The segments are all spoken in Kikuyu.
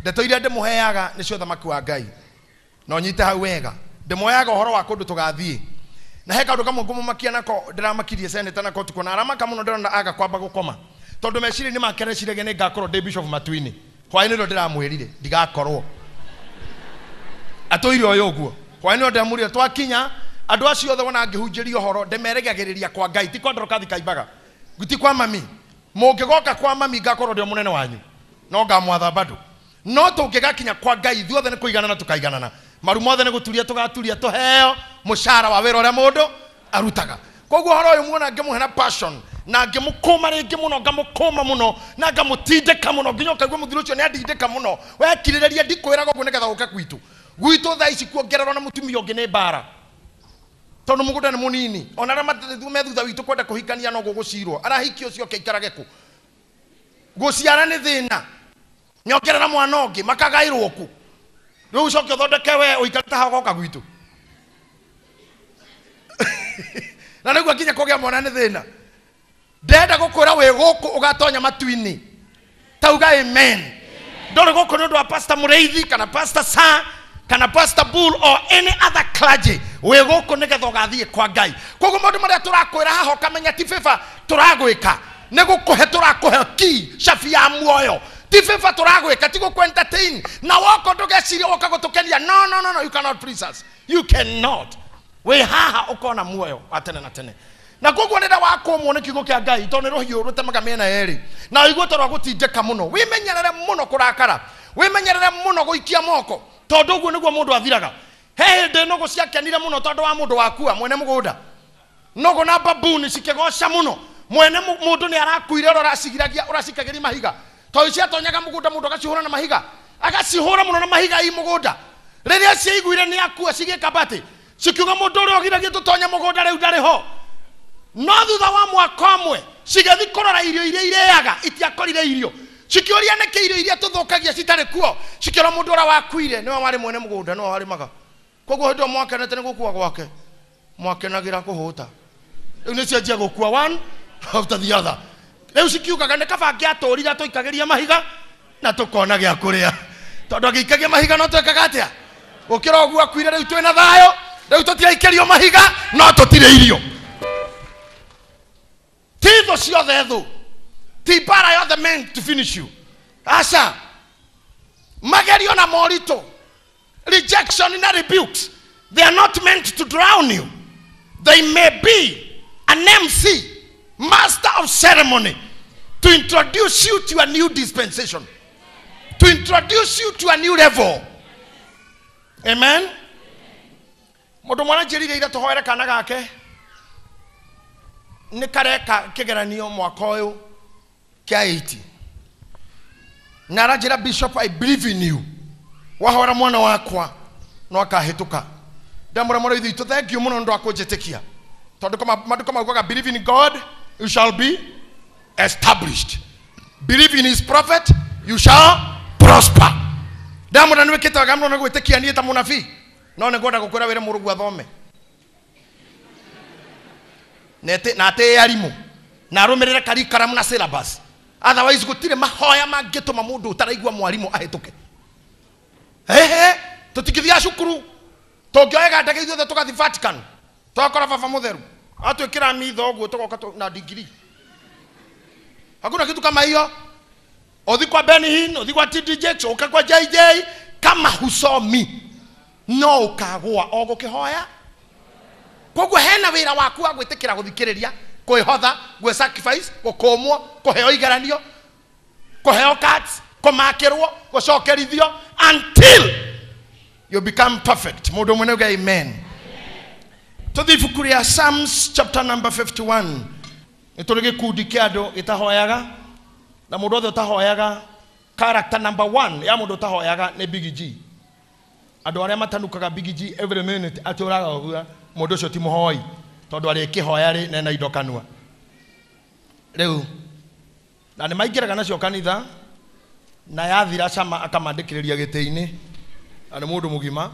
Ndeto iria ndĩmũheaga nĩcio ũthamaki wa Ngai. Na ũnyite hau wega. Ndĩmũheaga ũhoro wa kũndũ tũgathiĩ. Na he kaũndũ kamwe ngũmũmakia nako ndĩramakirie seneta nako ũtukũ na aramaka mũno ndĩrona aga kwamba gũkoma. Tondũ meciria-inĩ make areciragia nĩ ngakorwo ndĩ bishop matu-inĩ. Hwaĩ-inĩ ũrĩa ndĩramwĩrire ndigakorwo. Atũire ũyũ ũguo. Hwaĩ-inĩ ũrĩa ndĩramwĩrire twakinya andũ acio othe wona ngĩhunjĩria ũhoro ndĩmeregagĩrĩria kwa Ngai, ti kwa Dorcas Kaimbaga, ti kwa mami. Mũngĩgoka kwa mami ngakorwo ndĩ o mũnene wanyu, no ngamwatha bado. No tũngĩgakinya kwa Ngai ithuothe nĩ kũiganana tũkaiganana. Maru mothe nĩ gũturia tũgaturia tũheo mũcara wa wĩra ũrĩa mũndũ arutaga. Koguo ũhoro ũyũ muona ngĩmũhe na passion na ngĩmũkũma rĩngĩ mũno, ngamũkũma mũno na ngamũtindĩka mũno nginya ũkaigua mũthuri ũcio nĩ andindĩka mũno. Wekirĩrĩria ndikwĩraga ũguo nĩgetha ũke gwitũ. Gwitũ thaa ici kuongererwo na mũtumia ũngĩ nĩ mbara. Tondũ mũgũnda nĩ mũnini. Ona arĩa me thutha witũ kwenda kũhikania no gũgũcirwo. Arahiki ũcio oke aikarage kũ? Gũciara nĩ thĩna. Nyongerera mwana ũngĩ makagaĩrwo kũ? Rĩu ũcoke ũthondeke we ũikarĩte haha ũgoka gwitũ. Na nĩguo nginya kũgĩa mwana nĩ thĩna. Ndĩrenda gũkwĩra wĩ gũkũ ũgatonya matu-inĩ. Tauga amen. Ndũrĩ gũkũ nĩ ũndũ wa Pastor Mũrĩithi kana Pastor Sa kana Pastor Bull or any other clergy. Wĩ gũkũ nĩgetha ũgathiĩ kwa Ngai. Koguo maũndũ marĩa tũrakwĩra haha ũkamenya ti favor tũragwĩka, nĩ gũkũhe tũrakũhe key cabi ya muoyo. Ti favor tũragwĩka, ti gũkũ entertain. Na woka ndũgecirie woka gũtũkenia. No, no, no, no, you cannot please us. You cannot. Wĩ haha ũkona muoyo wa tene na tene. Na koguo rĩrĩa wakũmwo nĩ kiugo kĩa Ngai, tondũ nĩ rũhiũ rũtemaga mĩena yerĩ, na ũigue ta rwagũtindĩka mũno, wĩmenyerere mũno kũrakara, wĩmenyerere mũno gũikia moko, tondũ ũguo nĩguo mũndũ athiraga. He hĩndĩ nũgũ ciakenire mũno tondũ wa mũndũ wakua, mwene mũgũnda. Nũgũ na babuni cikĩgoca mũno. Mwene mũndũ nĩ arakuire ũrĩa ũracigiragia, ũracikagĩria mahiga. Tondũ ciatonyaga mũgũnda mũndũ agacihũra na mahiga. Agacihũra mũno na mahiga i mũgũnda. Rĩrĩa ciaiguire nĩ akua cigĩka batĩ, cikiuga mũndũ ũrĩa ũgiragia tũtonye mũgũnda rĩu ndarĩ ho. No thutha wa mwaka ũmwe cigĩthiĩ kũrora irio iria irĩaga, itiakorire irio. Cikĩũria nĩkĩ irio iria tũthũkagia citarĩ kuo. Cikĩrwo mũndũ ũrĩa wakuire nĩwe warĩ mwene mũgũnda, nĩwe warĩmaga. Koguo hĩndĩ ĩyo mwakenete nĩ gũkua gwake, mwakenagĩra kũhũta. Rĩu nĩ cianjia gũkua one after the other. Rĩu cikiugaga nĩ kaba angĩatũrire atũikagĩria mahiga na tũkona gĩa kũrĩa. Tondũ angĩikagia mahiga no twekaga atĩa? Gũkĩra ũguo akuire rĩu twĩna thayũ, rĩu tũtiraikĩrio mahiga no tũtirĩ irio. Ti thũ ciothe thũ, ti mbara yothe meant to finish you. Aca, magerio na moritũ, rejection na rebukes, they are not meant to drown you. They may be an MC, master of ceremony, to introduce you to a new dispensation, to introduce you to a new level. Amen. Mũndũ mwana njĩrire ira tũhoere kana gake nĩ kareka kĩgeranio mwaka ũyũ kĩa 80. Na aranjĩra Bishop, I believe in you. Wahora mwana wakwa no akahĩtũka. Ndamũra mũrĩithi witũ, thank you mũno nĩ ũndũ wa kũnjĩtĩkia. Tondũ maandĩko maugaga believe in God, you shall be established. Believe in his prophet, you shall prosper. Ndamũra nĩ wĩkĩte wega mũno nĩ gwĩtĩkia niĩ ta mũnabii. No nĩ ngwenda gũkwĩra wĩre mũrũguo athome. Na atĩe arimũ. Na arũmĩrĩre curriculum na syllabus. Otherwise gũtirĩ mahoya mangĩtũma mũndũ ũtaraigua mwarimũ ahĩtũke. Ehe, tũtingĩthiaga cukuru. Tũngĩoyaga ndege ithuothe tũgathiĩ Vatican. Twakora baba mũtheru. Atwĩkĩra mitho ũguo tũgoka na degree. Hakuna kitu kama hiyo. Uthi kwa Benny Hinn, uthi kwa TD Jakes, uka kwa JJ, kama husomi no ukagwa o gũkĩhoya. Koguo hena wĩra waku wa gwĩtĩkĩra gũthikĩrĩria, kwĩhotha, gwĩ sacrifice, gũkũmwo, kũheo igeranio, kũheo cards, kũmakĩrwo, gũcokerithio until you become perfect. Mũndũ ũmwe nĩauge amen. Tũthiĩ ibuku rĩa Psalms chapter number 51. Nĩ tũrĩ gĩkundi kĩa andũ gĩtahoyaga, na mũndũ wothe ũtahoyaga, character number 1 ya mũndũ ũtahoyaga nĩ Big G. Andũ arĩa matanukaga Big G every minute atũraga ũguo, mũndũ ũcio ti mũhoi, tondũ arĩkĩhoya rĩ nena indo kanua. Rĩu na nĩ maingĩraga nacio kanitha, na yathira cama akamandĩkĩrĩria gĩtĩ-inĩ, na nĩ mũndũ mũgima,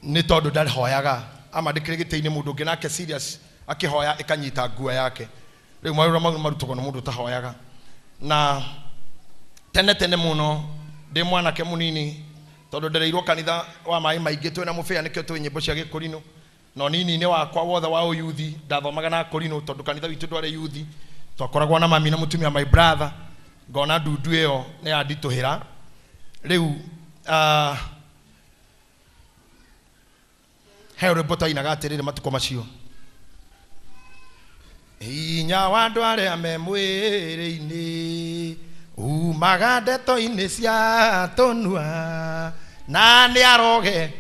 nĩ tondũ ndahoyaga. Amandĩkĩrĩria gĩtĩ-inĩ mũndũ ũngĩ nake serious akĩhoya ĩkanyita nguo yake. Rĩu maũndũ mau marutagwo nĩ mũndũ ũtahoyaga. Na tene tene mũno Ndĩ mwanake mũnini tondũ ndereirwo kanitha wa maĩ maingĩ twĩna mũbĩa nĩkĩo twĩ nyĩmbo cia gĩkũrinũ. No nini-inĩ wakwa wothe wa ũyuthi ndathomaga na kũrinũ tondũ kanitha witũ ndwarĩ yuthi. Twakoragwo na mami na mũtumia my brother, ngona ndundu ĩyo nĩ yanditũhĩra. Rĩu he rwĩmbo twainaga atĩrĩrĩ matukũ macio. Hinya wa andũ arĩa me mwĩrĩ-inĩ umaga ndeto-inĩ cia tũnua na nĩ aroge.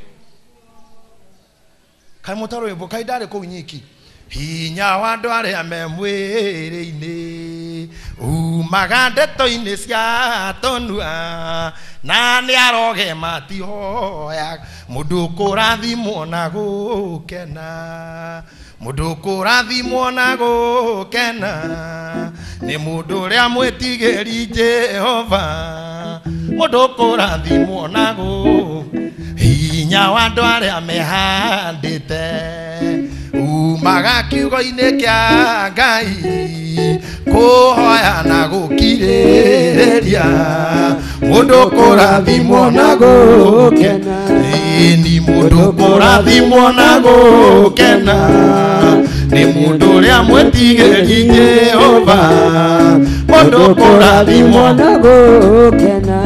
Kaĩ mũtaro rwĩmbo kaĩ ndarĩ kũu nyiki. Hinya wa andũ arĩa me mwĩrĩ-inĩ umaga ndeto-inĩ cia tũnua na nĩ aroge matihoya. Mũndũ kũrathimwo na gũkena, mũndũ kũrathimwo na gũkena nĩ mũndũ ũrĩa mwĩtigĩri Jehova. Mũndũ kũrathimwo na gũkena, hinya wa andũ arĩa mehandĩte umaga kiugo-inĩ kĩa Ngai kũhoya na gũkirĩrĩria. Mũndũ kũrathimwo na gũkena, ni mũndũ kũrathimwo na gũkena nĩ mũndũ ũrĩa mwĩtigĩri Jehova. Mũndũ kũrathimwo na gũkena,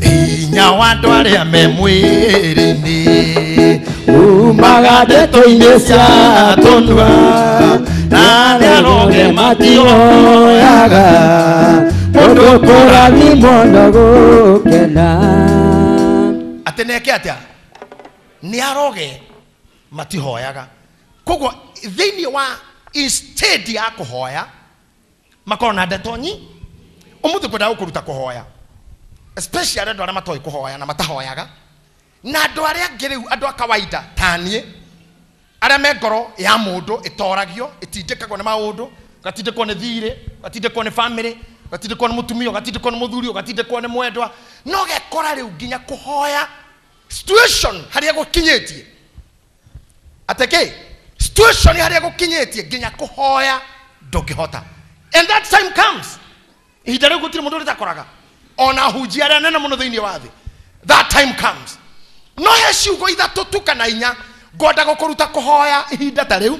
hinya wa andũ arĩa me mwĩrĩ-inĩ umaga ndeto-inĩ cia tũnua na nĩ aroge matihoyaga. Mũndũ kũrathimwo na gũkena. Atĩ neke atĩa? Nĩ aroge matihoyaga. Koguo thĩinĩ wa instead ya kũhoya makorwo na ndeto nyi. Ũmũthĩ kwenda gũkũruta kũhoya, especially andũ arĩa matoĩ kũhoya na matahoyaga, na andũ arĩa angĩ rĩu andũ a kawaida ta niĩ arĩa me ngoro ya mũndũ ĩtoragio, ĩtindĩkagwo nĩ maũndũ, ũgatindĩkwo nĩ thirĩ, ũgatindĩkwo nĩ family, ũgatindĩkwo nĩ mũtumia, ũgatindĩkwo nĩ mũthuri, ũgatindĩkwo nĩ mwendwa, no gekora rĩu nginya kũhoya situation harĩa gũkinyĩtie. Atĩ kĩ? Situation harĩa gũkinyĩtie nginya kũhoya ndũngĩhota. And that time comes. Ihinda rĩu gũtirĩ mũndũ rĩtakoraga, ona hunjia arĩa nene mũno thĩinĩ wa thĩ. That time comes. No he ciugo ithatũ tu kana inya ngwenda gũkũruta kũhoya ihinda ta rĩu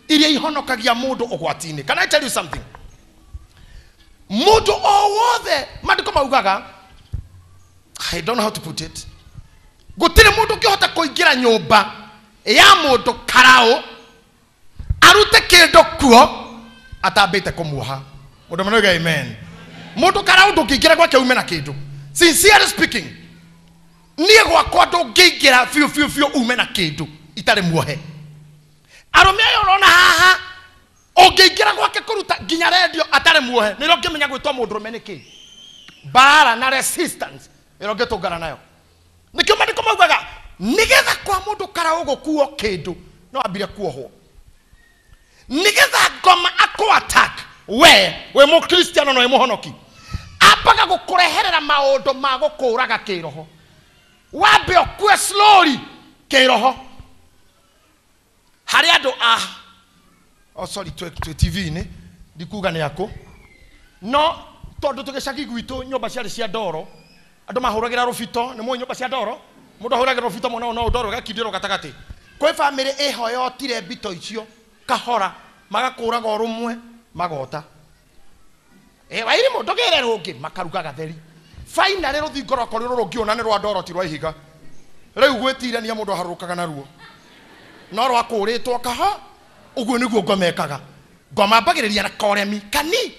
iria ihonokagia mũndũ ũgwati-inĩ. Can I tell you something? Mũndũ o wothe, maandĩko maugaga, I don't know how to put it, gũtirĩ mũndũ ũngĩhota kũingĩra nyũmba ya mũndũ karaũ arute kĩndũ kuo atambĩte kũmuoha. Mũndũ manoiga amen. Mũndũ karaũ ndũngĩingĩra gwake ume na kĩndũ. Sincerely speaking, niĩ gwakwa ndũngĩingĩra biũ biũ biũ ume na kĩndũ itarĩ muohe. Arũme aya ũrona haha ũngĩingĩra gwake kũruta nginya redio atarĩ muohe, nĩrĩo ũngĩmenya gwĩtwo mũndũrũme nĩ kĩ. Mbara na resistance ĩrĩa ũngĩtũngana nayo. Nĩkĩo maandĩko maugaga nĩgetha kwa mũndũ karaũ gũkuo kĩndũ no ambire kuohwo, nĩgetha ngoma akũ attack we wĩ mũkristiano na wĩ mũhonoki, ambaga gũkũreherera maũndũ ma gũkũraga kĩroho. Wambe ũkue slowly kĩroho. Harĩ andũ a oh sorry, twĩ TV-inĩ ndikuga nĩ akũ, no tondũ tũgĩcagi gwitũ nyũmba ciarĩ cia ndoro, andũ mahũragĩra rũbito. Nĩ mũĩ nyũmba cia ndoro? Mũndũ ahũragĩra rũbito mwena ũyũ no ndoro ĩgakindĩrwo gatagatĩ. Kwĩ bamĩrĩ ĩhoyotire mbito icio kahora, magakũraga o rũmwe magota. Wairimũ ndũgĩre rũngĩ, makaruga gatheri. Finally rũthingo rwakwa rũrũ rũngĩona nĩ rwa ndoro ti rwa ihiga. Rĩu gwĩtirania mũndũ aharũrũkaga naruo, no rwakũrĩtwo kaha. Ũguo nĩguo ngoma ĩkaga. Ngoma ambagĩrĩria na koremi kani,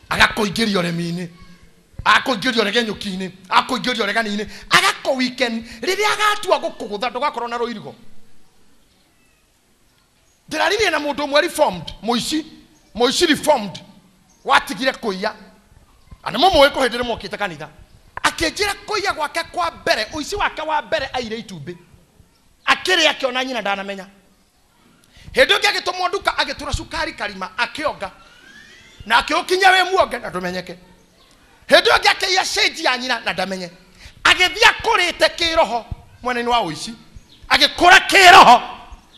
agakũingĩria ũremi-inĩ, akũingĩria ũregenyũki-inĩ, akũingĩria ũregani-inĩ, agakũ weekend. Rĩrĩa agatua gũkũgũtha ndũgakorwo na rũirigo. Ndĩraririe na mũndũ ũmwe reformed, mũici reformed, watigire kũiya. Na nĩ mũmũĩ kũ hĩndĩ ĩrĩa mokĩte kanitha. Akĩnjĩra kũiya gwake kwa mbere, ũici wake wa mbere aire itumbĩ. Akĩrĩa akĩona nyina ndanamenya. Hĩndĩ ĩngĩ agĩtũmwo nduka agĩtũra cukari karima akĩonga. Na akĩũkinya wĩ muonge na ndũmenyeke. Hĩndĩ ĩngĩ akĩiya cĩnji ya nyina na ndamenye. Agĩthiĩ akũrĩte kĩroho mwena-inĩ wa ũici. Agĩkũra kĩroho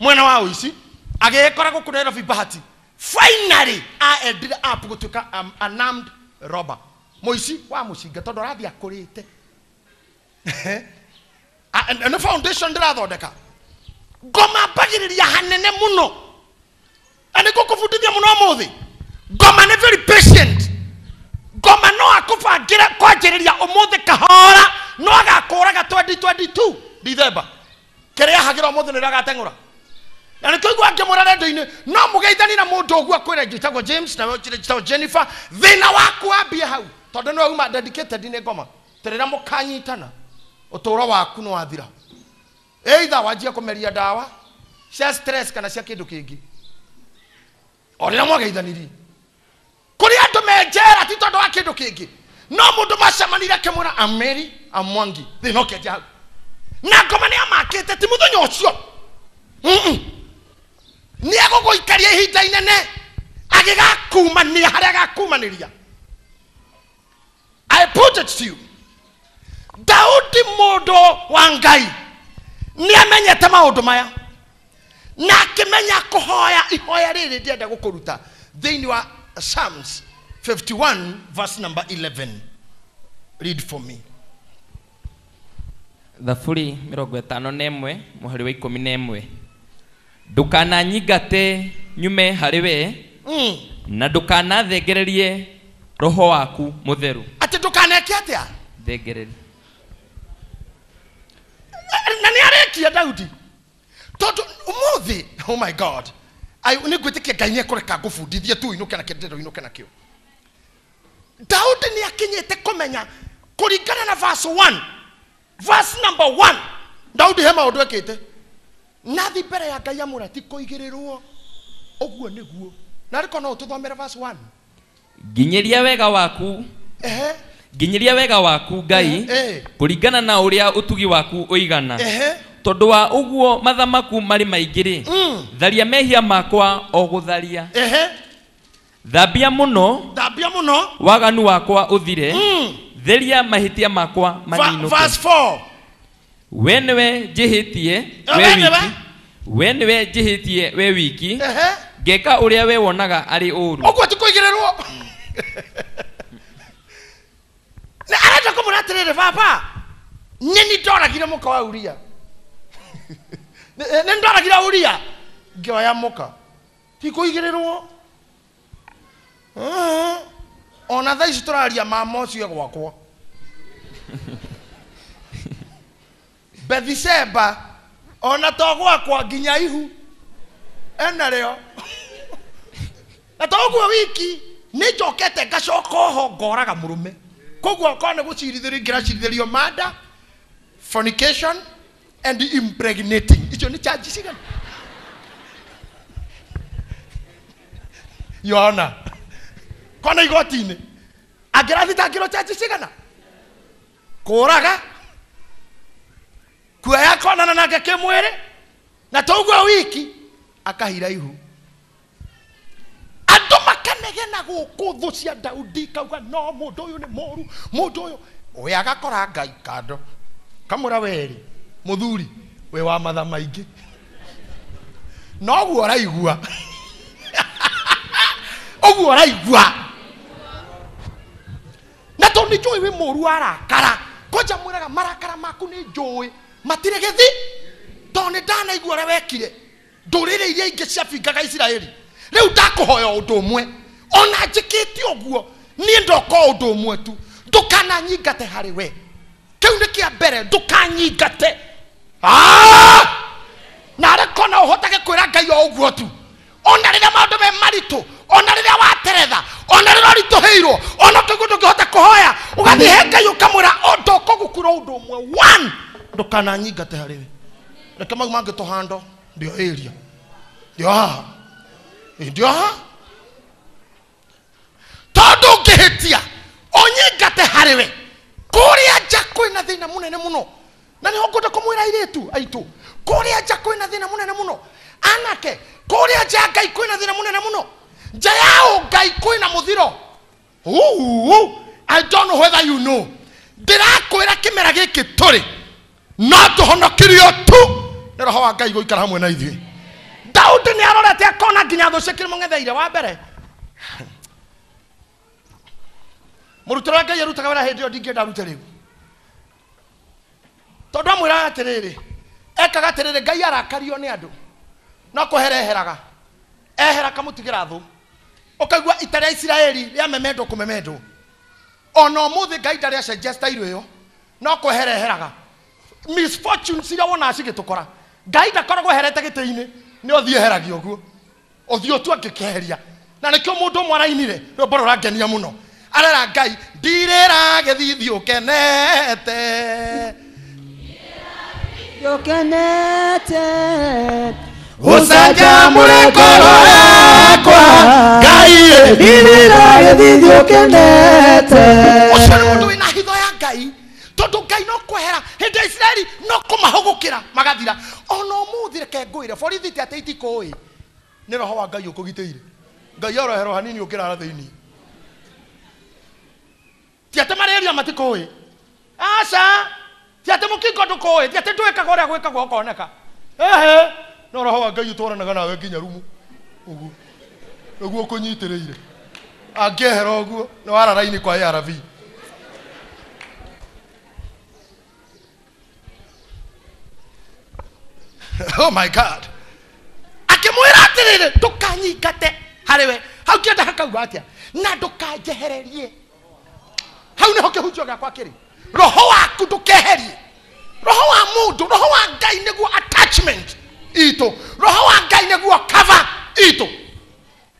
mwena wa ũici. Agĩkora gũkũ Nairobi Bahati. Finally I ended up gũtuĩka an armed robber. Mũici wa mũcinga tondũ arathiĩ akũrĩte. Nĩ foundation ndĩrathondeka. Ngoma mbagĩrĩria hanene mũno. Na nĩ ngũkũbundithia mũno ũmũthĩ. Ngoma nĩ very patient. Ngoma no akũbangĩre kwanjĩrĩria ũmũthĩ kahora, no agakũraga 2022 December. Kĩrĩa hagĩra ũmũthĩ nĩrĩo agateng'ũra. Na nĩkĩo igua ngĩmwĩra rendio-inĩ, no mũgeithani na mũndũ ũguo akwĩre njĩtagwo James na wewe njĩtagwo Jennifer, thĩna waku wambie hau, tondũ nĩwe uma dedicated nĩ ngoma. Rĩrĩa mũkanyitana, ũtũũro waku nĩ wathira. Either wanjie kũmeria ndawa cia stress kana cia kĩndũ kĩngĩ. O rĩrĩa mwageithanirie. Kũrĩ andũ me njera ti tondũ wa kĩndũ kĩngĩ. No mũndũ macemanire akĩmwĩra Ameri Amwangi, thĩna ũkĩanjia hau. Na ngoma nĩ amakĩte ti mũthenya ũcio. Nĩ egũgũikaria ihinda inene agĩgakumania harĩa agakumanĩria. I put it to you. Daudi mũndũ wa Ngai nĩ amenyete maũndũ maya na akĩmenya kũhoya ihoya rĩrĩ ndĩrenda gũkũruta thĩinĩ wa Psalms 51 verse number 11. Read for me. Thaburi 51 mũhari wa 11. Ndũkananyingate nyume harĩ we, na ndũkanathengererie roho waku mũtheru. Atĩ ndũkaneke atĩa? Thengererie. Na nĩ arĩkia Daudi. Tondũ ũmũthĩ, oh my God, nĩ ngwĩtĩkia Ngai nĩ ekũreka ngũbundithie tu inũke na kĩndũ inũke nakĩo. Daudi nĩ akinyĩte kũmenya kũringana na verse 1, verse number 1, Daudi he maũndũ ekĩte. Nathi mbere ya Ngai amũra ti kũigĩrĩrwo. Ũguo nĩguo. Na rĩko no ũtũthomere verse 1. Nginyĩria wega waku. Nginyĩria wega waku Ngai, kũringana na ũrĩa ũtugi waku ũigana. Tondũ wa ũguo matha maku marĩ maingĩ rĩ, tharia mehia makwa o gũtharia. Thambia mũno, thambia mũno, waganu wakwa ũthire, theria mahĩtia makwa maninũke. Verse 4. We nĩwe njĩhĩtie we wiki. We nĩwe njĩhĩtie we wiki. Ngeka ũrĩa we wonaga arĩ ũũru. Ũguo ti kũigĩrĩrwo. Na arenda kũmwĩra atĩrĩrĩ, baba, nĩ ndoragire mũka wa Uria. Nĩ ndoragire Uria ngĩoya mũka. Ti kũigĩrĩrwo. Ona thaa ici tũraria mama ũcio gwakwa. Bethisheba ona to gwakwa nginya ihu enarĩo. Na to ũguo wiki nĩ njokete ngacoka oho ngoraga mũrũme. Koguo okorwo nĩ gũcirithĩrio ingĩracirithĩrio murder, fornication and impregnating. Icio nĩ charge cigana? Your Honor. Kona igoti-inĩ angĩrathitangĩrwo charge cigana? Kũraga, kuoya konana nake kĩmwĩrĩ, na to ũguo wiki akahira ihu. Andũ makanegena gũkũ thũ cia Daudi kauga no mũndũ ũyũ nĩ mũũru, mũndũ ũyũ. We agakora Ngai kando kamũra werĩ, mũthuri we wa matha maingĩ, noguo ũraigua. Ũguo ũraigua. Na tondũ nĩ njũĩ wĩ mũũru warakara, kwanja mwĩraga marakara maku nĩ njũĩ matirĩ gĩthi, tondũ nĩ ndanaigua ũrĩa wekire ndũrĩrĩ iria ingĩ ciabingaga Isiraeli. Rĩu ndakũhoya ũndũ ũmwe, ona njĩkĩte ũguo niĩ ndoka ũndũ ũmwe tu, ndũkananyingate harĩ we. Kĩu nĩ kĩa mbere, ndũkanyingate. Na arĩko no ũhotage kwĩra Ngai o ũguo tu, ona rĩrĩa maũndũ me maritũ, ona rĩrĩa wateretha, ona rĩrĩa ũritũhĩirwo, ona ũkĩigua ndũngĩhota kũhoya, ũgathiĩ he Ngai ũkamwĩra ndũkũgũkura ũndũ ũmwe, one, ndũkananyingate harĩ we. Reke mau mangĩ tũhando, ndio area, ndio haha, ndio haha. Tondũ ũngĩhĩtia ũnyingate harĩ we, kũrĩa nja kwĩna thĩna mũnene mũno. Na nĩho ngwenda kũmwĩra airĩtu aitũ, kũrĩa nja kwĩna thĩna mũnene mũno. Anake, kũrĩa nja ya Ngai kwĩna thĩna mũnene mũno. Nja ya Ngai kwĩna mũthiro. I don't know whether you know. Ndĩrakwĩra kĩmera gĩkĩ tũrĩ, no tũhonokirio tu nĩ roho wa Ngai gũikara hamwe na ithuĩ. Daudi nĩ arorete akona nginya thũ ciake nĩmũng'etheire. Wa mbere, mũrutĩre wa Ngai arutaga wĩra hĩndĩ ĩyo ndingĩenda arute rĩu. Tondu amwiraga atiriri, ekaga atiriri, Ngai arakario ni andu no kuhereheraga, ehera kamutigira thu. Ukaigua ita ria Isiraeli ria memendwo kumemendwo. Ona umuthi Ngai ndari acenjia style iyo, no kuhereheraga. Misfortune ciria wona cigitukora, Ngai ndakoragwo eherete giti-ini, ni uthie eheragia uguo, uthie tu angikeheria. Na nikio mundu umwe arainire rwimbo rurangenia muno, arera Ngai ndirira githithi ukenete, ukenete, ucanjamure ngoro yakwa Ngai, ndirira githithi ukenete. Ucio ni mundu wina hitho ya Ngai, tondu Ngai no kwehera hindi ya Isiraeli no kumahugukira magathira. Ona umuthi reke ngwire, borithi ti ati itikũĩ, ni roho wa Ngai ukugitĩire. Ngai aroherwo hanini ukirara thiini, ti ati malaria matikũĩ, aca, ti ati mũkingo ndũkũĩ, ti ati ndwĩkaga ũrĩa gwĩkagwo ũkoneka, ehe, no roho wa Ngai ũtwaranaga nawe nginya rumu ũguo nĩguo ũkũnyitĩrĩire. Angĩehera ũguo nĩ wara raini kwa ARV. Oh my God. Akĩmwĩra atĩrĩrĩ, ndũkanyingate harĩ we. Hau kĩenda hakauga atĩa? Na ndũkanjehererie. Hau nĩho kĩhunjio gĩakwa kĩrĩ. Roho waku ndũkeherie. Roho wa mũndũ, roho wa Ngai nĩguo attachment itũ. Roho wa Ngai nĩguo cover itũ.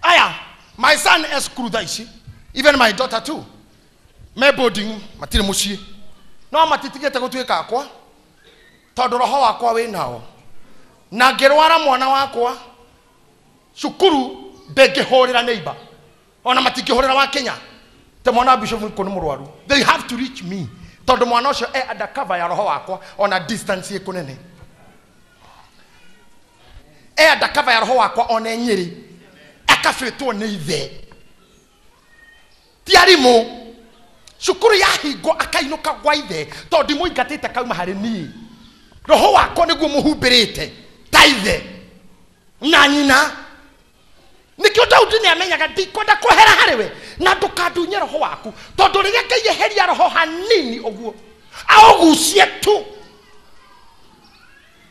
Aya, my son e cukuru thaa ici, even my daughter too. Me boarding, matirĩ mũciĩ. No matitigĩte gũtuĩka akwa, tondũ roho wakwa wĩ nao. Na ngĩrwara mwana wakwa cukuru ndĩngĩhũrĩra neighbor, ona matingĩhũrĩra wa Kenya te mwana wa bishop kũ nĩ mũrwaru. They have to reach me, tondũ mwana ũcio e under cover ya roho wakwa, ona distance ĩ kũnene. E under cover ya roho wakwa ona Nyĩrĩ, akabĩtwo nĩ ithe, ti arimũ. Cukuru yahingwo akainũka gwa ithe, tondũ ndimũingatĩte kauma harĩ niĩ. Roho wakwa nĩguo mũhumbĩrĩte ta ithe na nyina. Nikio Daudi nĩ amenyaga ndikwenda kwehera harĩ we, na ndũkandunye roho waku, tondũ rĩrĩa Ngai eheria roho hanini ũguo aũgucie tu,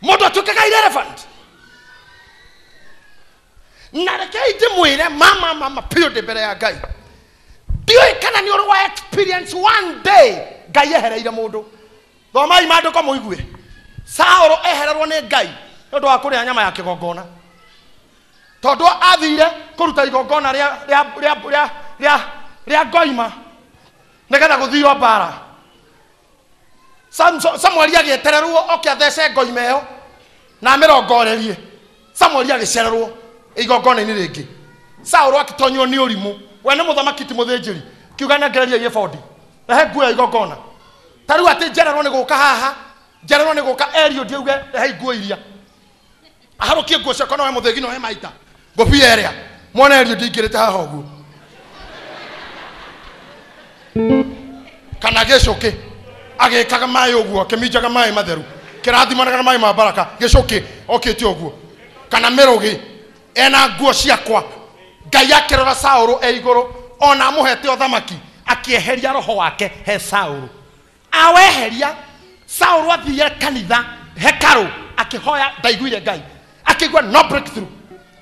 mũndũ atuĩkaga irrelevant. Na rekei ndĩmwĩre mama, mama piũ ndĩ mbere ya Ngai, ndiũĩ kana nĩ ũrĩ wa experience one day Ngai ehereire mũndũ. Thomai maandĩko mũigue. Saũlũ ehererwo nĩ Ngai nĩ ũndũ wa kũrĩa nyama ya kĩgongona, tondũ athire kũruta igongona rĩa ngoima nĩgetha gũthio mbara. Samueli agĩetererwo oke athece ngoima ĩyo na amĩrongorerie. Samueli agĩcererwo igongona-inĩ rĩngĩ. Saũlũ akĩtonywo nĩ ũrimũ, we nĩ mũthamaki ti mũthĩnjĩri, kiuga nengereria ebodi, rehe nguo ya igongona. Ta rĩu atĩ njererwo nĩ gũka haha, njererwo nĩ gũka erio ndiuge rehe nguo iria, aharũkie nguo ciakwa, nowe mũthĩgi nowe maita ngũbia ĩrĩa mwana erio ndingĩrĩte haha ũguo, kana gĩcũkĩ agĩkaga maĩ ũguo, akĩminjaga maĩ matheru, kĩrathimanaga na maĩ ma baraka, gĩcũkĩ okĩte ũguo, kana mĩrũgĩ ena nguo ciakwa. Ngai akĩrora Saũlũ e igũrũ, ona amũhete ũthamaki, akĩeheria roho wake he Saũlũ. Aweheria, Saũlũ athire kanitha hekarũ akĩhoya, ndaiguire Ngai, akĩigua no breakthrough.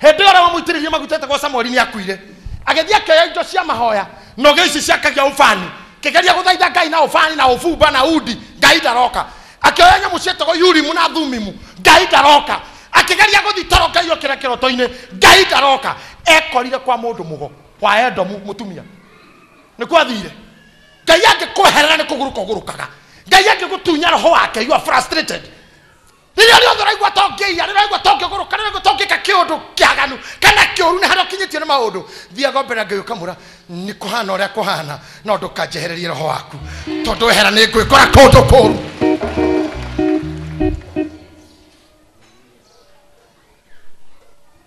Hĩndĩ ĩyo ũrĩa wamũitĩrĩirie maguta etagwo Samueli nĩ akuire. Agĩthiĩ akĩoya indo cia mahoya, noge ici ciakagia ũbani, kĩgeria gũthaitha Ngai na ũbani na ũbumba na undi, Ngai ndaroka. Akĩoya nyamũ cietagwo Urimu na Thumimu, Ngai ndaroka. Akĩgeria gũthiĩ toro Ngai okĩra kĩroto-inĩ, Ngai ndaroka. Ekorire kwa mũndũ mũgo wa Edomu mũtumia, nĩkuo athire. Ngai angĩkweherera nĩ kũgũrũka ũgũrũkaga. Ngai angĩgũtunya roho wake, you are frustrated. Rĩrĩa rĩothe ũraigua ta ũngĩiya, rĩrĩa ũraigua ta ũngĩgũrũka, rĩrĩa ũraigua ta ũngĩka kĩũndũ kĩaganu kana kĩũru, nĩ harĩa ũkinyĩtio nĩ maũndũ, thiaga mbere ya Ngai ũkamwĩra nĩ kũhana ũrĩa kũhana, no ndũkanjehererie roho waku, tondũ wehera nĩ ngwĩkora kũndũ kũũru.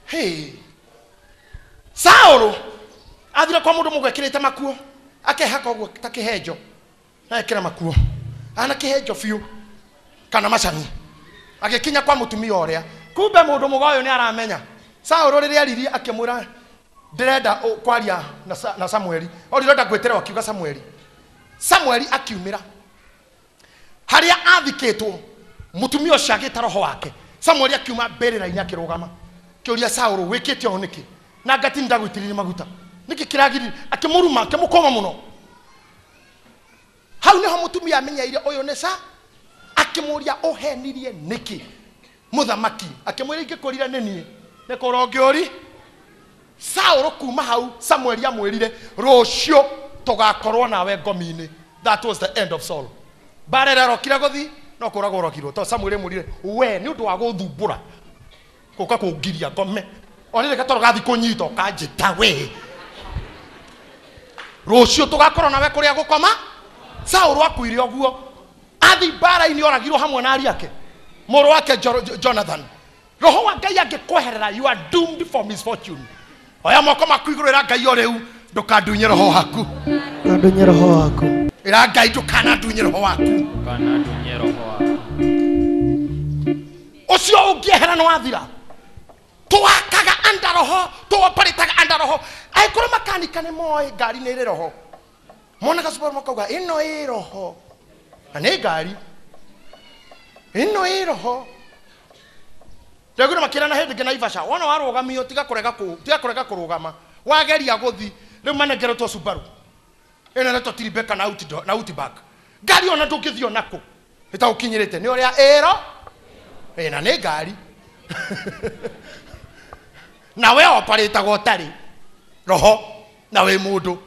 Hey, Saũlũ athire kwa mũndũ mũgũ ekĩrĩte makuo, akehaka ũguo ta kĩhenjo, na ekĩra makuo, ana kĩhenjo biũ kana macani. Agĩkinya kwa mũtumia ũrĩa, kumbe mũndũ mũgo ũyũ nĩ aramenya. Saũlũ rĩrĩa aririe akĩmwĩra ndĩrenda kwaria na Samueli, o ndĩrenda ngwĩtĩre, akiuga Samueli. Samueli akiumĩra harĩa athikĩtwo, Mutumia ũcio agĩta roho wake. Samueli akiuma mbĩrĩra-inĩ akĩrũgama. Kĩũria Saũlũ, wĩkĩte ũũ nĩkĩ? Na ngati ndagũitĩrĩrie maguta. Nĩkĩ kĩragirire? Akĩmũruma, akĩmũkũma mũno. Hau nĩho mũtumia amenyeire ũyũ nĩ sa. Akĩmũria ũhenirie nĩkĩ? Mũthamaki akĩmwĩra ingĩkũrire nĩ niĩ. Nĩ kũra ũngĩũri. Saũlũ kuma hau Samueli amwĩrire rũciũ tũgakorwo nawe ngomi-inĩ. That was the end of Saul. Mbara ĩrĩa arokire gũthi no kũragwo oragirwo tondũ Samueli amwĩrire we nĩ ũndũ wa gũthumbũra gũka kũngiria ngome o rĩrĩ gatoro gathi kũnyita ũkanjĩta we rũciũ tũgakorwo nawe kũrĩa gũkoma. Saũlũ akuire ũguo athi mbara-inĩ oragirwo hamwe na ariũ ake mũrũ wake Jonathan. Roho wa Ngai angĩkweherera, you are doomed for misfortune. Oya moko maku igũrũ ĩra Ngai o rĩu ndũkandunye roho waku. Ndũkandunye roho waku. Ĩra Ngai ndũkanandunye roho waku. Ndũkanandunye roho waku. Ũcio ũngĩehera nĩ wathira. Twakaga anda roho, tũoparĩtaga anda roho. Angĩkorwo makanika nĩ moĩ ngari nĩ ĩrĩ roho. Monaga Subaru makauga ĩno ĩ roho. Na nĩ ngari. Ĩno ĩ roho. Ndagura makĩrana hĩndĩ ĩngĩ Naivasha. Wona warũgamio tiga kũrega kũrũgama. Wageria gũthi rĩu manengeretwo Subaru. Ĩno ĩretwo Tribeca na Outback. Ngari ona ndũngĩthiĩ onakũ. Ĩtagũkinyĩrĩte nĩ ũrĩa ĩro. Ĩna nĩ ngari. Na we oparĩtagwo ũtarĩ roho na wĩ mũndũ.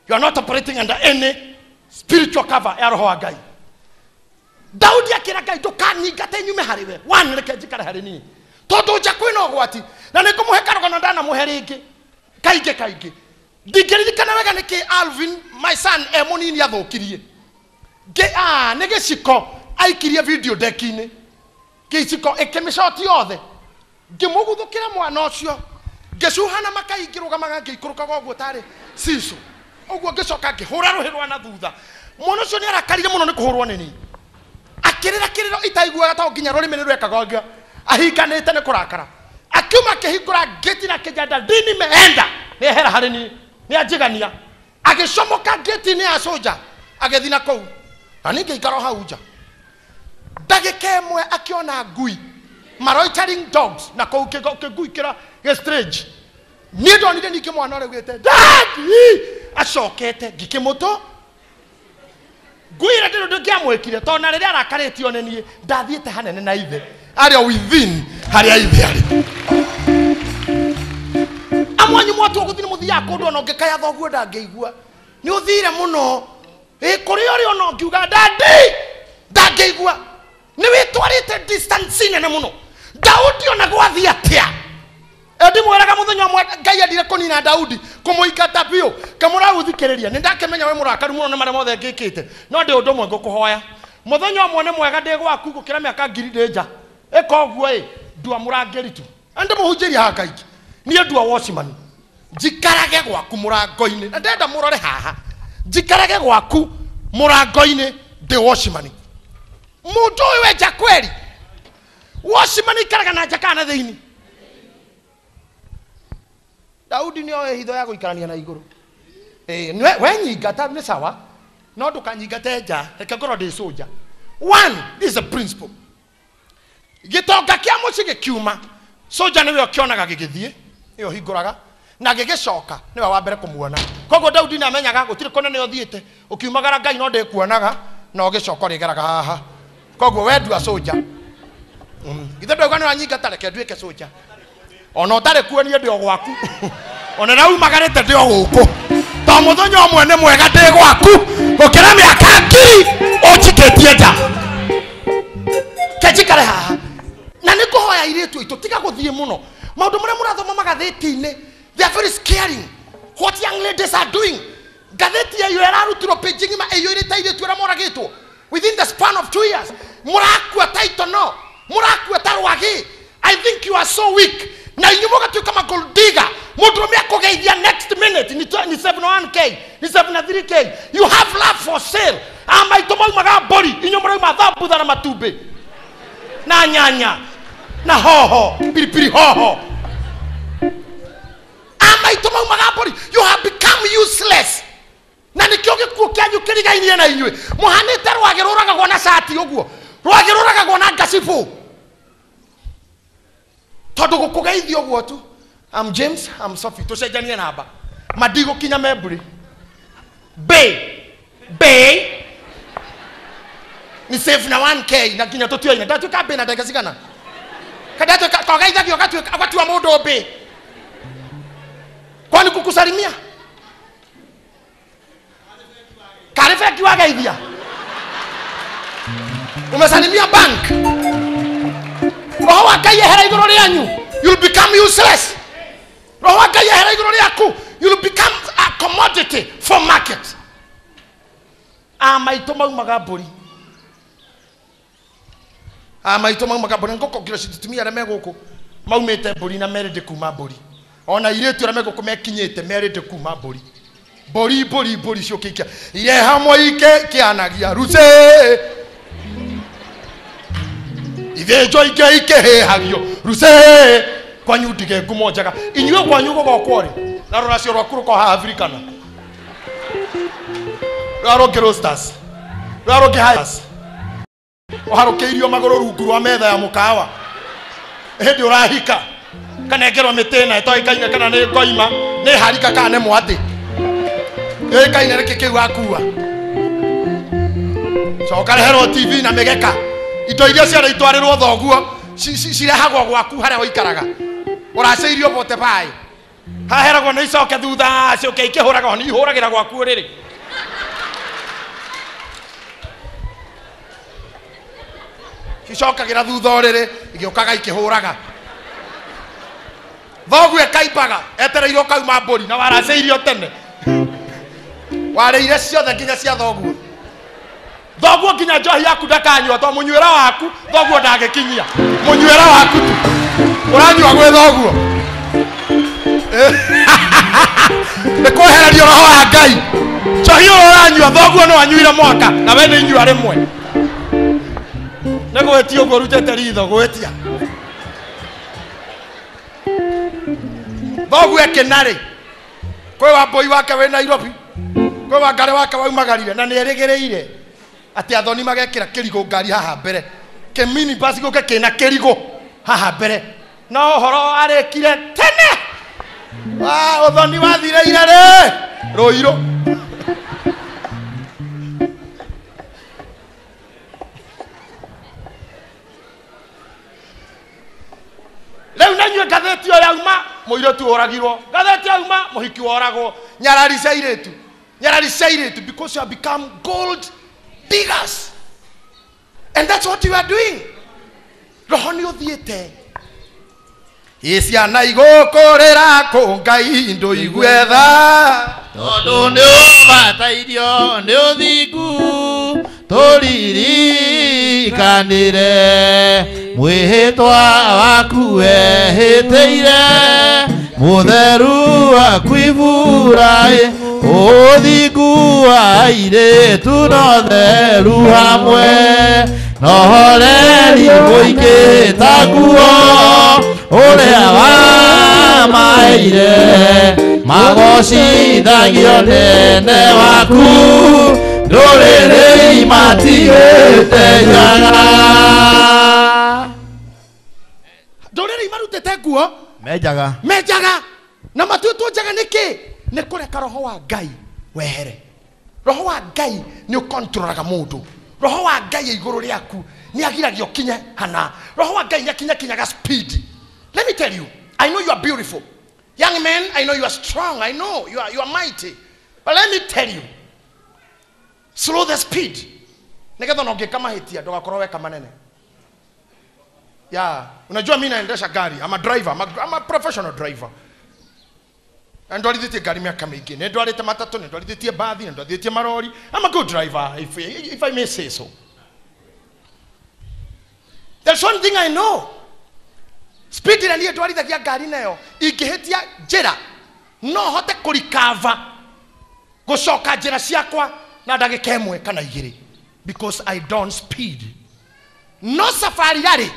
You are not operating under any spiritual cover ya roho wa Ngai. Daudi akĩra Ngai ndũkanyingate nyume harĩ we. One reke njikare harĩ niĩ. Tondũ nja kwĩna ũgwati na nĩngũmũhe karũgano ndanamũhe rĩngĩ. Kaingĩ kaingĩ. Ndingĩririkana wega nĩkĩ Alvin my son e mũnini athũkirie. Nĩ gĩciko aikirie video deck-inĩ. Gĩciko ĩkĩmĩcoti yothe. Ngĩmũguthũkĩra mwana ũcio. Ngĩcuha na makai ngĩrũgamaga ngĩikũrũkaga ũguo tarĩ cicũ. Ũguo ngĩcoka ngĩhũra rũhĩ rwa na thutha. Mwana ũcio nĩ arakarire mũno nĩ kũhũrwo nĩ niĩ. Akĩrĩra kĩrĩro itaiguaga to nginya rũrĩmĩ nĩ rwekaga ũguo. Ahinganĩte nĩ kũrakara. Akiuma akĩhingũra ngĩti na akĩnjanda ndini meenda. Nĩ ehera harĩ niĩ. Nĩ anjigania. Agĩcomoka ngĩti-inĩ ya soja. Agĩthiĩ na kũu. Na niĩ ngĩikara o hau nja. Ndagĩka ĩmwe akĩona ngui. Maroitering dogs na kũu kĩngui kĩra gĩ strange. Niĩ ndonire ningĩ mwana ũrĩa augĩte daddy acokete ngĩkĩmũtũ. Ngui ĩrĩa ndĩrĩ ũndũ ingĩamwĩkire tondũ na rĩrĩa arakarĩtio nĩ niĩ ndathiĩte hanene na ithe. Arĩ o within harĩa ithe arĩ. Amwe anyu mwatua gũthiĩ nĩ mũthiaga kũndũ ona ũngĩkaya thoguo ndangĩigua. Nĩ ũthire mũno. Ĩ kũrĩa ũrĩ ona ũngiuga daddy ndangĩigua. Nĩ wĩtwarĩte distance nene mũno. Daudi ona gwathiĩ atĩa? Ndimwĩraga mũthenya ũmwe Ngai endire kũnina Daudi kũmũingata biũ. Ngamwĩra ũthikĩrĩria nĩ ndakĩmenya wĩ mũrakaru mũno nĩ marĩa mothe ngĩkĩte. No ndĩ ũndũ ũmwe ngũkũhoya. Mũthenya ũmwe nĩ mwega ndĩ gwaku gũkĩra mĩaka ngiri ndĩ nja. Ĩka ũguo ĩ ndua mũrangĩri tu. Na ndĩmũhunjĩria haha kaingĩ. Niĩ ndua watchman. Njikarage gwaku mũrango-inĩ. Na ndenda mũrore haha. Njikarage gwaku mũrango-inĩ ndĩ watchman. Mũndũ ũyũ wenja kweri. Watchman ikaraga na nja kana thĩinĩ. Daudi nĩ oĩ hitho ya gũikarania na igũrũ. We nyingata nĩ sawa. No ndũkanyingate nja. Reke ngorwo ndĩ soja. One, this is a principle. Gĩtonga kĩa mũciĩ gĩkiuma. Soja nĩwe ũkĩonaga gĩgĩthiĩ. Nĩwe ũhingũraga. Na gĩgĩcoka nĩwe wa mbere kũmuona. Koguo Daudi nĩamenyaga gũtirĩ kũnene ũthiĩte. Ũkiumagara Ngai no ndĩkuonaga na ũgĩcoka ũrĩgeraga haha. Koguo we ndua soja. Githĩ ndauga nĩwanyingata reke nduĩke soja. Ona ũtarĩ kuo niĩ ndĩ o gwaku. Ona raumagarĩte ndĩ o gũkũ. To mũthenya ũmwe nĩ mwega ndĩ gwaku gũkĩra mĩaka ngiri ũnjikĩtie nja. Kenjikare haha. Na nĩ ngũhoya airĩtu aitũ tiga gũthiĩ mũno. Maũndũ marĩa mũrathoma magathĩti-inĩ, they are very scaring. What young ladies are doing. Ngathĩti ĩyo ĩrarutirwo page ng'ima ĩiyũrĩte airĩtu arĩa moragĩtwo within the span of 2 years. Mũrakua ta itono, mũrakua ta rwagĩ. I think you are so weak. Na inyuĩ mũgatuĩka ma gold digger. Mũndũrũme akũgeithia next minute ni 71k, ni 73k. You have love for sale. Amaitũ maumaga mbũri, inyuĩ mũrauma thambutha na matumbĩ. Na nyanya, na hoho, pilipili hoho. Amaitũ maumaga mbũri. You have become useless. Na nĩkĩo gĩkuũ kĩanyu kĩrigainie na inyuĩ. Mũhanĩte rwagĩ rũragagwo na cati ũguo. Rwagĩ rũragagwo na ngacibũ. Tondũ gũkũgeithia ũguo tu. I'm James, I'm Sophie. Tũcenjanie namba. Madigũkinya memburi. B. B. Ni save na 1K na nginya tũtioine. Ndatuĩka B na ndagĩka cigana? Kadatuĩka kogeithagio ũgatuĩka ũgatua mũndũ B. Kwani kukusalimia? Karĩ bengi wageithia? Umesalimia bank. Roho wa Ngai ehera igũrũ rĩanyu, you'll become useless. Roho wa Ngai ehera igũrũ rĩaku, you'll become a commodity for market. A maitũ maumaga mbũri. A maitũ maumaga mbũri. Ngũkongera citumia arĩa me gũkũ maumĩte mbũri na merĩndĩ kuma mbũri. Ona airĩtu arĩa me gũkũ mekinyĩte merĩndĩ kuma mbũri. Mbũri mbũri mbũri ciũkĩikia. Ire hamwe ike kĩanagia ruce. Ithĩnjwo ingĩ ikĩhĩhagio ruce. Kwanyu ndige ngumo njega. Inyuĩ kwanyu gũgokwo rĩ? Na rũracio rwaku rũkorwo haha Afrikana. Rũrĩa rũngĩ Roasters. Rũrĩa rũngĩ Highlands. Ũharũkĩirio magũrũ rungu rwa metha ya mũkawa. Hĩndĩ ũrahika. Kanengerwo mĩtĩ ĩna ĩtoĩkaine kana nĩ ngoima, nĩ harika kana nĩ mwatĩ. Yũĩkaine nĩkĩ kĩu wakua. Coka reherwo TV na mĩgeka. Indo iria ciarĩ itwarĩrwo thoguo cirehagwo gwaku harĩa ũikaraga. Ũracĩirio bote baĩ. Haheragwo nĩ icoke thutha ciũke ikĩhũraga nĩ ihũragĩra gwaku ũrĩrĩ. Icokagĩra thutha ũrĩrĩ igĩũkaga ikĩhũraga. Thoguo ekaimbaga etereirwo kauma mbũri na waracĩirio tene. Warĩire ciothe nginya cia thoguo. Thoguo nginya njohi yaku ndakanyua to mũnyuĩra waku thoguo ndangĩkinyia. Mũnyuĩra waku tu. Ũranyua gwĩ thoguo. Nĩ kwehererio roho wa Ngai. Njohi ũyũ ũranyua thoguo no anyuire mwaka na we nĩ inyua rĩmwe. Nĩ gwĩtia ũguo ũrutĩte ritho gwĩtia. Thoguo ekĩnarĩ. Kwĩ wa mbũi wake wĩ Nairobi. Kwĩ wa ngarĩ wake waumagarire na nĩ erĩgĩrĩire atĩ athoni magekĩra kĩrigũ ngari haha mbere. Kĩmini basi gũke kĩna kĩrigũ haha mbere. No ũhoro arĩkire tene. Ũthoni wathireire rĩ Rũirũ. Rĩu na inyuĩ ngathĩti ĩyo yauma mũirĩtu ũragirwo, ngathĩti yauma mũhiki woragwo. Nyarari cia airĩtu. Nyarari cia airĩtu because you have become gold diggers. And that's what you are doing. Roho nĩ ũthiĩte. Ĩ ciana igũkũrĩra kũ Ngai ndũigue tha. Tondũ nĩ ũbatairio nĩ ũthingu tũririkanĩre mwĩhĩtwa waku wehĩtĩire mũtheru waku Iburaĩ ũthingu wa airĩtu no theru hamwe no horeri mũingĩ ta nguo ũrĩa wamaheire magocithagio nene waku ndũrĩrĩ matigĩte njaga. Ndũrĩrĩ imarutĩte nguo menjaga menjaga na matuĩtwo njaga nĩkĩ? Nĩ kũreka roho wa Ngai wehere. Roho wa Ngai nĩ ũkontroraga mũndũ. Roho wa Ngai igũrũ rĩaku nĩ agiragia ũkinye hana. Roho wa Ngai nĩ akinyakinyaga speed. Let me tell you, I know you are beautiful. Young men, I know you are strong. I know you are mighty. But let me tell you, slow the speed. Nĩgetha ona ũngĩka mahĩtia ndũgakorwo weka manene. Yeah, unajua mimi naendesha gari. I'm a driver. I'm a professional driver. Na ndwarithĩtie ngari mĩaka mĩingĩ. Nĩ ndwarĩte matatũ, nĩ ndwarithĩtie mbathi, nĩ ndwarithĩtie marori. I'm a good driver, if I may say so. There's one thing I know. Speed ĩrĩa niĩ ndwarithagia ngari nayo, ingĩhĩtia njĩra, no hote kũrikava gũcoka njĩra ciakwa na ndagĩka ĩmwe kana igĩrĩ. Because I don't speed. No safari yarĩ,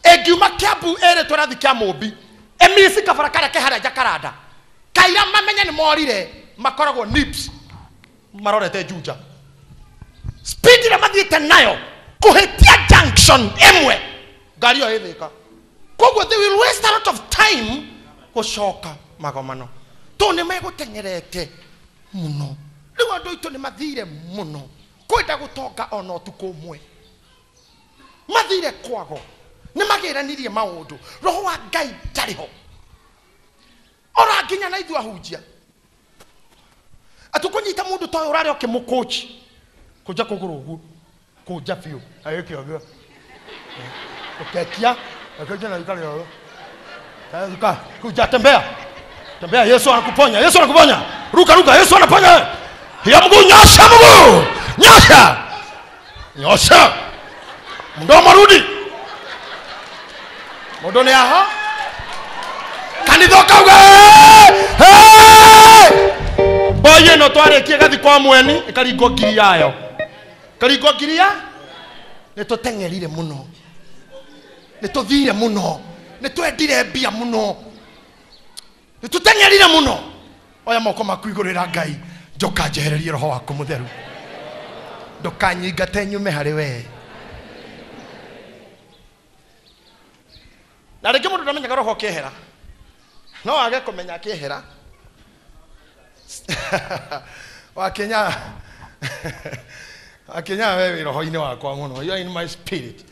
ĩngiuma Kiambu ĩrĩtwo ĩrathiĩ Kĩa Mũmbi, ĩmici kabara karĩa ke harĩa Jakaranda. Kaira mamenye nĩ morire, makoragwo nips, marorete Juja. Speed ĩrĩa mathiĩte nayo, kũhĩtia junction. Junction ĩmwe ngari ĩyo ĩthĩka. Koguo they will waste a lot of time gũcoka magomano. Tondũ nĩ megũteng'erete mũno. Rĩu andũ aitũ nĩ mathire mũno kwenda gũtonga ona ũtukũ ũmwe. Mathire kwago. Nĩ magĩranirie maũndũ. Roho wa Ngai ndarĩ ho. Ora nginya na ithuĩ ahunjia. Atũkũnyita mũndũ ta ũyũ ũrarĩa ũkĩmũkũci. Kũnja kũgũrũ ũguo. Kũnja biũ. Agĩke ũguo. Ũkekia. Akĩnja na ikare ũguo. Ruka, kuja tembea. Tembea, Yesu anakuponya. Yesu anakuponya. Ruka ruka, Yesu anaponya. Ya mguu nyosha mguu. Nyosha. Nyosha. Mdomo rudi. Mũndũ nĩ aho. Kanitha ũkauga hey! Boy ĩno twarĩkia gathi kwa mweni ĩkaringwo ngiri yayo. Karingwo ngiri ya? Nĩ tũteng'erire mũno. Nĩ tũthire mũno. Nĩ twendire mbia mũno. Nĩ tũteng'erire mũno. Oya moko maku igũrũ ĩra Ngai, njoka njehererie roho waku mũtheru. Ndũkanyingate nyume harĩ we. Na rĩngĩ mũndũ ndamenyaga roho ũkĩehera. No age kũmenya akĩehera. Wakinya wakinya wewe roho-inĩ wakwa mũno. You are in my spirit.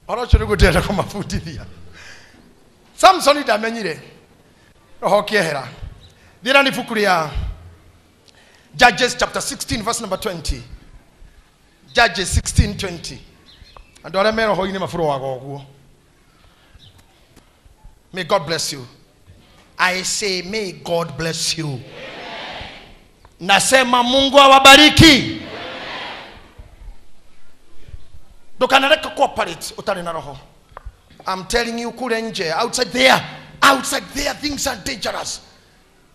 Ũhoro ũcio nĩguo ndĩrenda kũmabundithia. Samson ndamenyire roho ũkĩehera. Thiĩra nĩ ibuku rĩa Judges chapter 16 verse number 20. Judges 16:20. Andũ arĩa me roho-inĩ maburoaga ũguo. May God bless you. I say may God bless you. Amen. Nasema Mungu awabariki. Ndukanareke cooperate utari na roho. I'm telling you kule nje, outside there things are dangerous.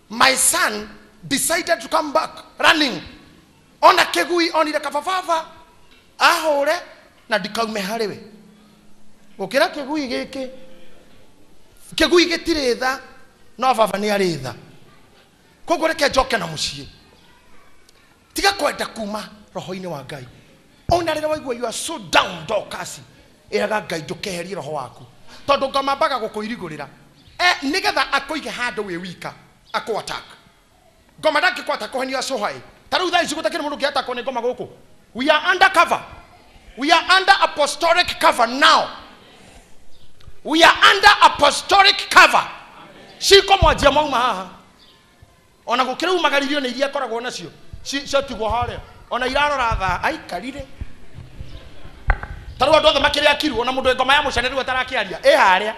My son decided to come back running. Ona kegui onire kabababa ahore na ndikaume hariwe. Gukira kegui giki. Kegui gitire tha no baba ni ari tha. Koguo reke njoke na mucii. Tiga kwenda kuma roho-inĩ wa Ngai. Ona rĩrĩa waigua you are so down Dorcas, ĩraga Ngai ndũkeherie roho waku. Tondũ ngomambaga gũkũirigũrĩra. Nĩgetha akũige handũ wĩ wika, akũ attack. Ngoma ndangĩkũ attack when you are so high. Ta rĩu thaa ici gũtakĩrĩ mũndũ ũngĩatakwo nĩ ngoma gũkũ. We are under cover. We are under apostolic cover now. We are under apostolic cover. Ciko mwanjia mauma haha. Ona gũkĩrĩ umagaririo nĩ iria akoragwo nacio. Ciatigwo harĩa. Ona irarora thaa aikarire. Ta rĩu andũ othe makĩrĩ akiru ona mũndũ ngoma ya mũcene rĩu atarakĩaria. Ĩ harĩa.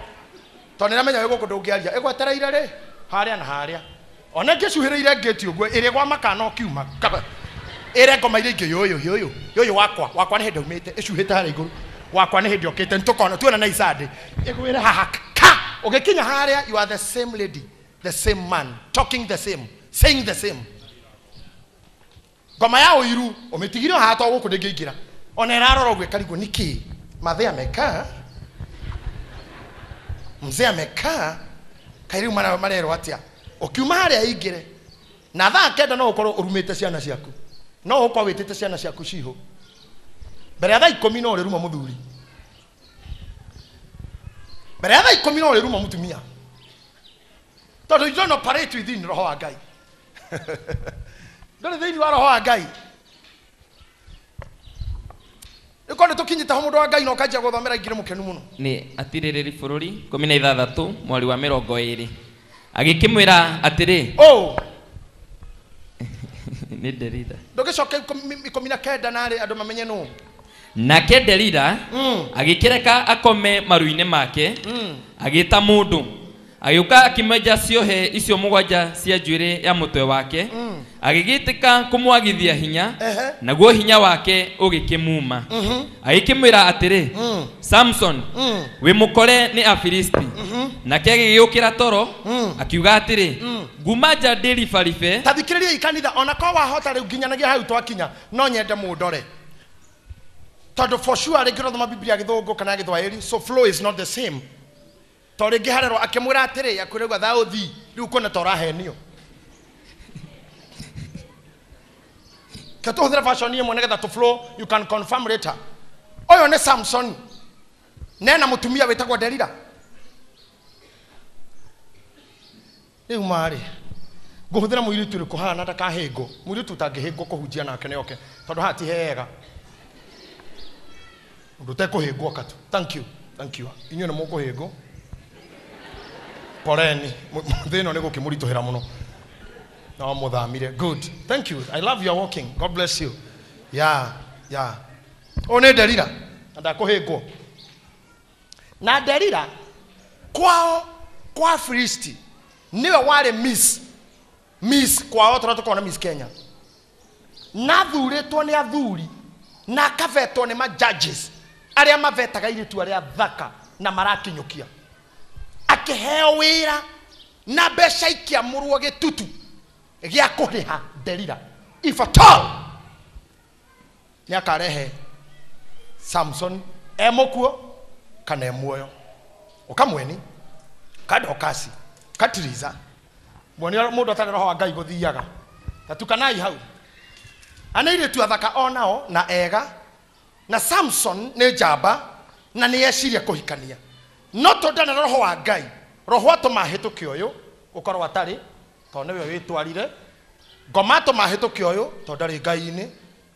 Tondũ nĩramenya wĩ gũkũ ndũngĩaria. Ĩgwetereire rĩ harĩa na harĩa. Ona ngĩcuhĩrĩire ngĩti ũguo ĩrĩ gwa makana ũkiuma. Ĩre ngoma iria ingĩ yũyũ yũyũ. Yũyũ wakwa, wakwa nĩ hĩndĩ aumĩte ĩcuhĩte harĩa igũrũ. Wakwa nĩ hĩndĩ okĩte nĩtũkona tuona na icandĩ. Ĩgwĩre haha ka. Ũgĩkinya harĩa you are the same lady, the same man, talking the same, saying the same. Ngoma ya ũiru ũmĩtigire haha to gũkũ ndĩngĩingĩra. Ona ĩrarora ũguo ĩkarigwo nĩkĩ? Mathe amekaa. Mzee amekaa. Kaĩ rĩu marerwo atĩa? Ũkiuma harĩa aingĩre. Na thaa kenda no ũkorwo ũrumĩte ciana ciaku. No ũkorwo wĩtĩte ciana ciaku cihũ. Mbere ya thaa ikũmi no ũrĩruma mũthuri. Mbere ya thaa ikũmi no ũrĩruma mũtumia. Tondũ you don't operate within roho wa Ngai. Ndũrĩ thĩinĩ wa roho wa Ngai. Rĩu nĩ tũkinyĩte ho mũndũ wa Ngai na ũkanjia gũthomera ingĩ nĩ mũkenu mũno. Nĩ atirĩrĩri bũrũri 16 mweri wa 20. Agĩkĩmwĩra atĩrĩ. Oh. Nĩ Delila. Ndũgĩcoke 19 narĩ andũ mamenye nũ. Nake Delila agĩkĩreka akome maru-inĩ make, agĩta mũndũ. Agĩũka akĩmwenja ciohe icio mũgwanja cia njuĩrĩ ya mũtwe wake, agĩgĩtĩka kũmwagithia hinya, naguo hinya wake ũgĩkĩmuma. Agĩkĩmwĩra atĩrĩ, Samson, wĩ mũkore nĩ Afilisti. Nake agĩgĩũkĩra toro, akiuga atĩrĩ, nguma nja ndĩribaribe. Ta thikĩrĩriai kanitha, ona korwo wahota rĩu nginyanagia hau twakinya, no nyende mũndore. Tondũ for sure rĩngĩ ũrathoma Biblia gĩthũngũ kana gĩthwaĩri, so flow is not the same. To rĩngĩ harerwo akĩmwĩra atĩrĩ, akwĩrĩgwa thaa ũthi, rĩu kuona ta ũrahenio. Ke tũhũthĩre version ĩmwe nĩgetha tũ flow, you can confirm later. Ũyũ nĩ Samson nena mũtumia wĩtagwo Delila. Rĩu marĩ ngũhũthĩra mũirĩtu ũrĩkũ haha na ndakahĩngwo? Mũirĩtu ũtangĩhĩngwo kũhunjia nake nĩ oke, tondũ haha ti hega. Ũndũ ũtekũhĩngwo katu. Thank you, thank you. Inyuĩ nĩ mũkũhĩngwo. Poleni, thĩ ĩno nĩ gũkĩmũritũhĩra mũno. No mũthamire. Good. Thank you. I love your walking. God bless you. Yeah, yeah. Ũyũ nĩ Delila na ndakũhĩngwo. Na Delila kwao kwa Filisti niwe warĩ Miss Miss kwao tũrĩa tũkoragwo na Miss Kenya. Na athurĩtwo nĩ athuri na akavetwo nĩ ma judges arĩa mavetaga airĩtu arĩa thaka na marakinyũkia. Akĩheo wĩra na mbeca ikĩamũrwo gĩtutu gĩa kũrĩha Delila. If at all nĩ akarehe Samson e mũkuo kana e muoyo. Ũkamweni kadokasi katiriza mwoni mũndũ atarĩ roho wa Ngai gũthiaga. Tatukanai hau. Ana airĩtu athaka onao na ega, na Samson nĩ njamba na nĩ eciria kũhikania. No tondũ ndarĩ roho wa Ngai, roho atũma ahĩtũke ũyũ gũkorwo atarĩ, tondũ nĩwe wĩtwarire. Ngoma atũma ahĩtũke ũyũ tondũ ndarĩ Ngai-inĩ.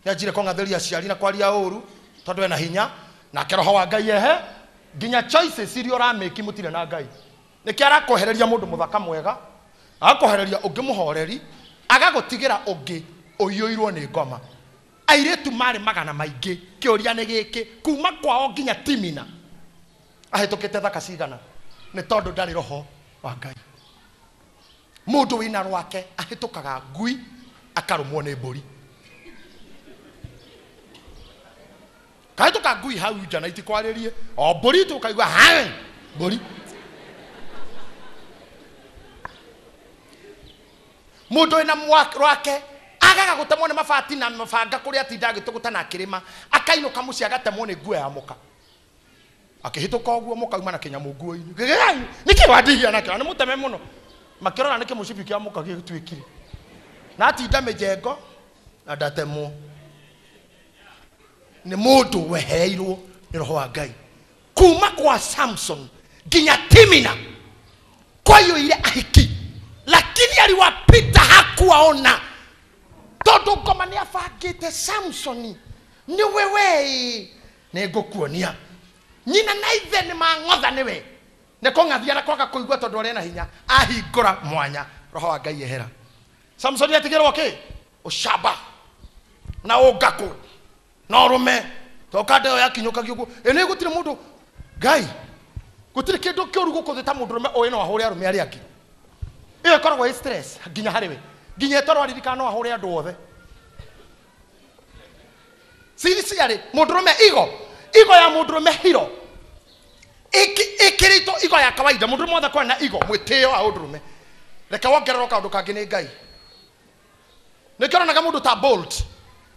Nĩanjire kũng'athĩria aciari na kwaria ũru tondũ ena hinya. Nake roho wa Ngai ehe nginya choices iria ũramĩki mũtirĩ na Ngai. Nĩkĩo arakwehereria mũndũ mũthaka mwega, agakwehereria ũngĩ mũhoreri, agagũtigĩra ũngĩ ũiyũirwo nĩ ngoma. Airĩtu marĩ magana maingĩ, kĩũria nĩ gĩkĩ, kuma kwao nginya Timina ahĩtũkĩte thaka cigana? Nĩ tondũ ndarĩ roho wa Ngai. Mũndũ wĩna rwake ahĩtũkaga ngui akarũmwo nĩ mbũri. Kahĩtũka ngui hau nja na itikwarĩrie, o mbũri tu ũkaigua ha mbũri. Mũndũ wĩna rwake agaga gũtemwo nĩ mabati na mabanga kũrĩa atinda agĩtũgũta na akĩrĩma, akainũka mũciĩ agatemwo nĩ nguo ya mũka. Akĩhĩtũka ũguo mũkauma na kĩnyamũ nguo-inĩ. Nĩkĩ wandihia nakĩo? Nĩ mũteme mũno. Makĩrora nĩkĩ mũcibi kĩa mũka gĩtuĩkire. Na atinda mĩjengo na ndatemwo. Nĩ mũndũ wehereirwo nĩ roho wa Ngai. Kuma kwa Samson nginya Timina kwaiyũire ahiki, lakini aliwapita hakuwaona. Tondũ ngoma nĩ abangĩte Samsoni nĩwe we nĩ ngũkuonia. Nyina na ithe nĩ mang'otha nĩwe. Nĩ kũng'athia na kwaga kũigua tondũ arĩ na hinya. Ahingũra mwanya roho wa Ngai ehera. Samsoni atigĩrwo kĩ? Ũcamba na ũngakũ na ũrũme. Toka ndeo yakinyũkagio ũguo. Ĩ nĩ gũtirĩ mũndũ Ngai, gũtirĩ kĩndũ kĩũru gũkũ thĩ ta mũndũrũme ũĩ no ahũre arũme arĩa angĩ. Ĩyo ĩkoragwo ĩ stress nginya harĩ we. Nginya ĩtorwo aririkana no ahũre andũ othe. Seriously, mũndũrũme igo, igo ya mũndũrũme hiro. Ĩkĩrĩtwo igo ya kawaida. Mũndũrũme wothe akoragwo na igo, mwĩtĩo wa ũndũrũme. Reke wongererwo kaũndũ kangĩ nĩ Ngai. Nĩkĩo ũronaga mũndũ ta Bolt,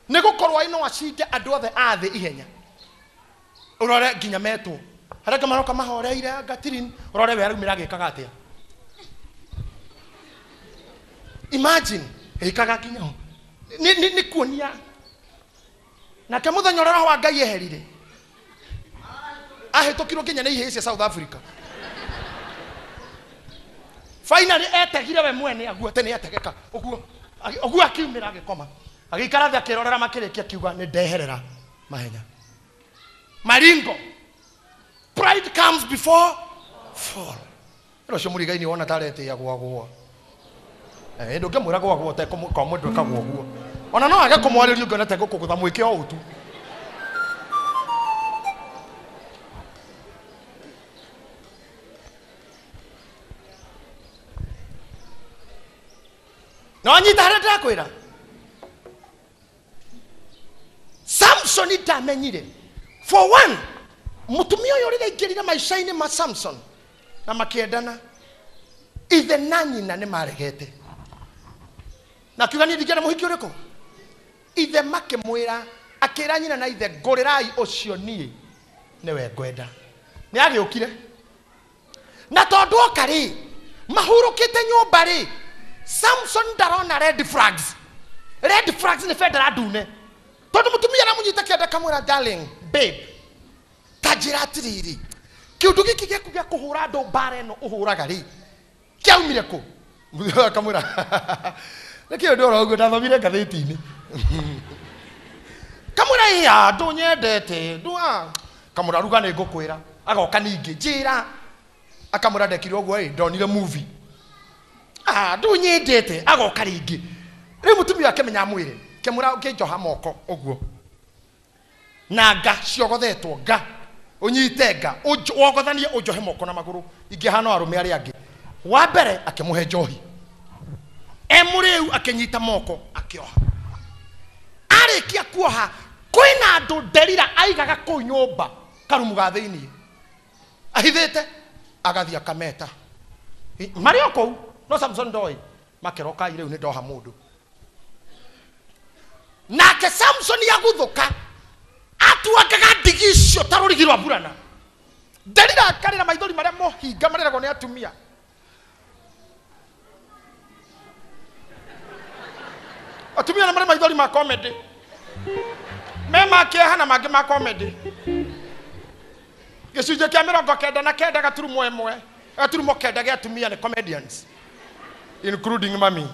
nĩ gũkorwo no acinde andũ othe a thĩ ihenya. Ũrore nginya metwo. Harĩa angĩ maroka mahoreire ngatirin, ũrore we araumĩra agĩkaga atĩa. Imagine, ĩkaga nginya ho. Nĩ kuonia. Nake mũthenya ũrĩa roho wa Ngai eherire, ahĩtũkirwo nginya nĩ ihĩĩ cia South Africa. Finally etegire we mwene aguo atĩ nĩ ategeka. Ũguo, ũguo akiumĩra agĩkoma. Agĩikara thĩ akĩrorera makĩrĩkia akiuga nĩ ndeherera mahenya. Maringo. Pride comes before fall. Ĩno ũcio mũrigaini wona ta aretĩĩa gwagwo. Ndũngĩmwĩra gwagwo ũtekũmwĩka mũndũ ekagwo ũguo. Ona no age kũmwarĩria ũngĩona ta egũkũgũtha mwĩke o ũtu. Na wanyita harĩa ndĩrakwĩra? Samson ndamenyire. For one, mũtumia ũyũ rĩrĩa aingĩrire maica-inĩ ma Samson na makĩendana, ithe na nyina nĩ maregete. Na akiuga niĩ ndingĩenda mũhiki ũrĩkũ? Ithe makĩmwĩra, akĩra nyina na ithe, ngũrĩrai ũcio niĩ nĩwe ngwenda. Nĩ agĩũkire. Na tondũ oka rĩ, mahurũkĩte nyũmba rĩ, Samson ndarona red flags. Red flags nĩ bendera ndune. Tondũ mũtumia aramũnyita kĩanda akamwĩra, darling, babe, Ta njĩra atĩrĩrĩ, kĩũndũ gĩkĩ gĩaku gĩa kũhũra andũ mbara ĩno ũhũraga rĩ, kĩaumire kũ? Mũthuri ũyũ akamwĩra, nĩkĩ ũndũ oro ũguo ndathomire ngathĩti-inĩ. Kamwĩra ĩya ndũnyendete, ndũa. Kamwĩra ruga nĩ ngũkwĩra. Agoka ningĩ, njĩra. Akamwĩra ndekire ũguo ĩ, ndonire movie. Ah, ndũnyendete, agoka rĩngĩ. Rĩu mũtumia akĩmenya amwĩre, kĩmwĩra ũkĩnjoha moko ũguo. Na nga ciogothetwo nga. Ũnyite nga, wogothanie ũnjohe moko na magũrũ, ingĩhana arũme arĩa angĩ. Wa mbere akĩmũhe njohi. E mũrĩu akĩnyita moko akĩoha. Arĩkia kuoha, kwĩna andũ Delila aigaga kũu nyũmba karumu ga thĩiniĩ. Ahithĩte agathiĩ akameta. Marĩ o kũu, no Samson ndoĩ. Makeroka rĩu nĩ ndoha mũndũ. Nake Samson aguthũka, atuangaga ndigi icio ta rũrigi rwa burana. Delila akarĩra maithori marĩa mohinga marĩragwo nĩ atumia. Atumia nĩ marĩ maithori ma comedy. Me ma kĩeha na mangĩ ma comedy. Gĩcunjĩ kĩa 99 gaturumo ĩmwe, gaturumo kenda gĩa atumia nĩ comedians, including mami.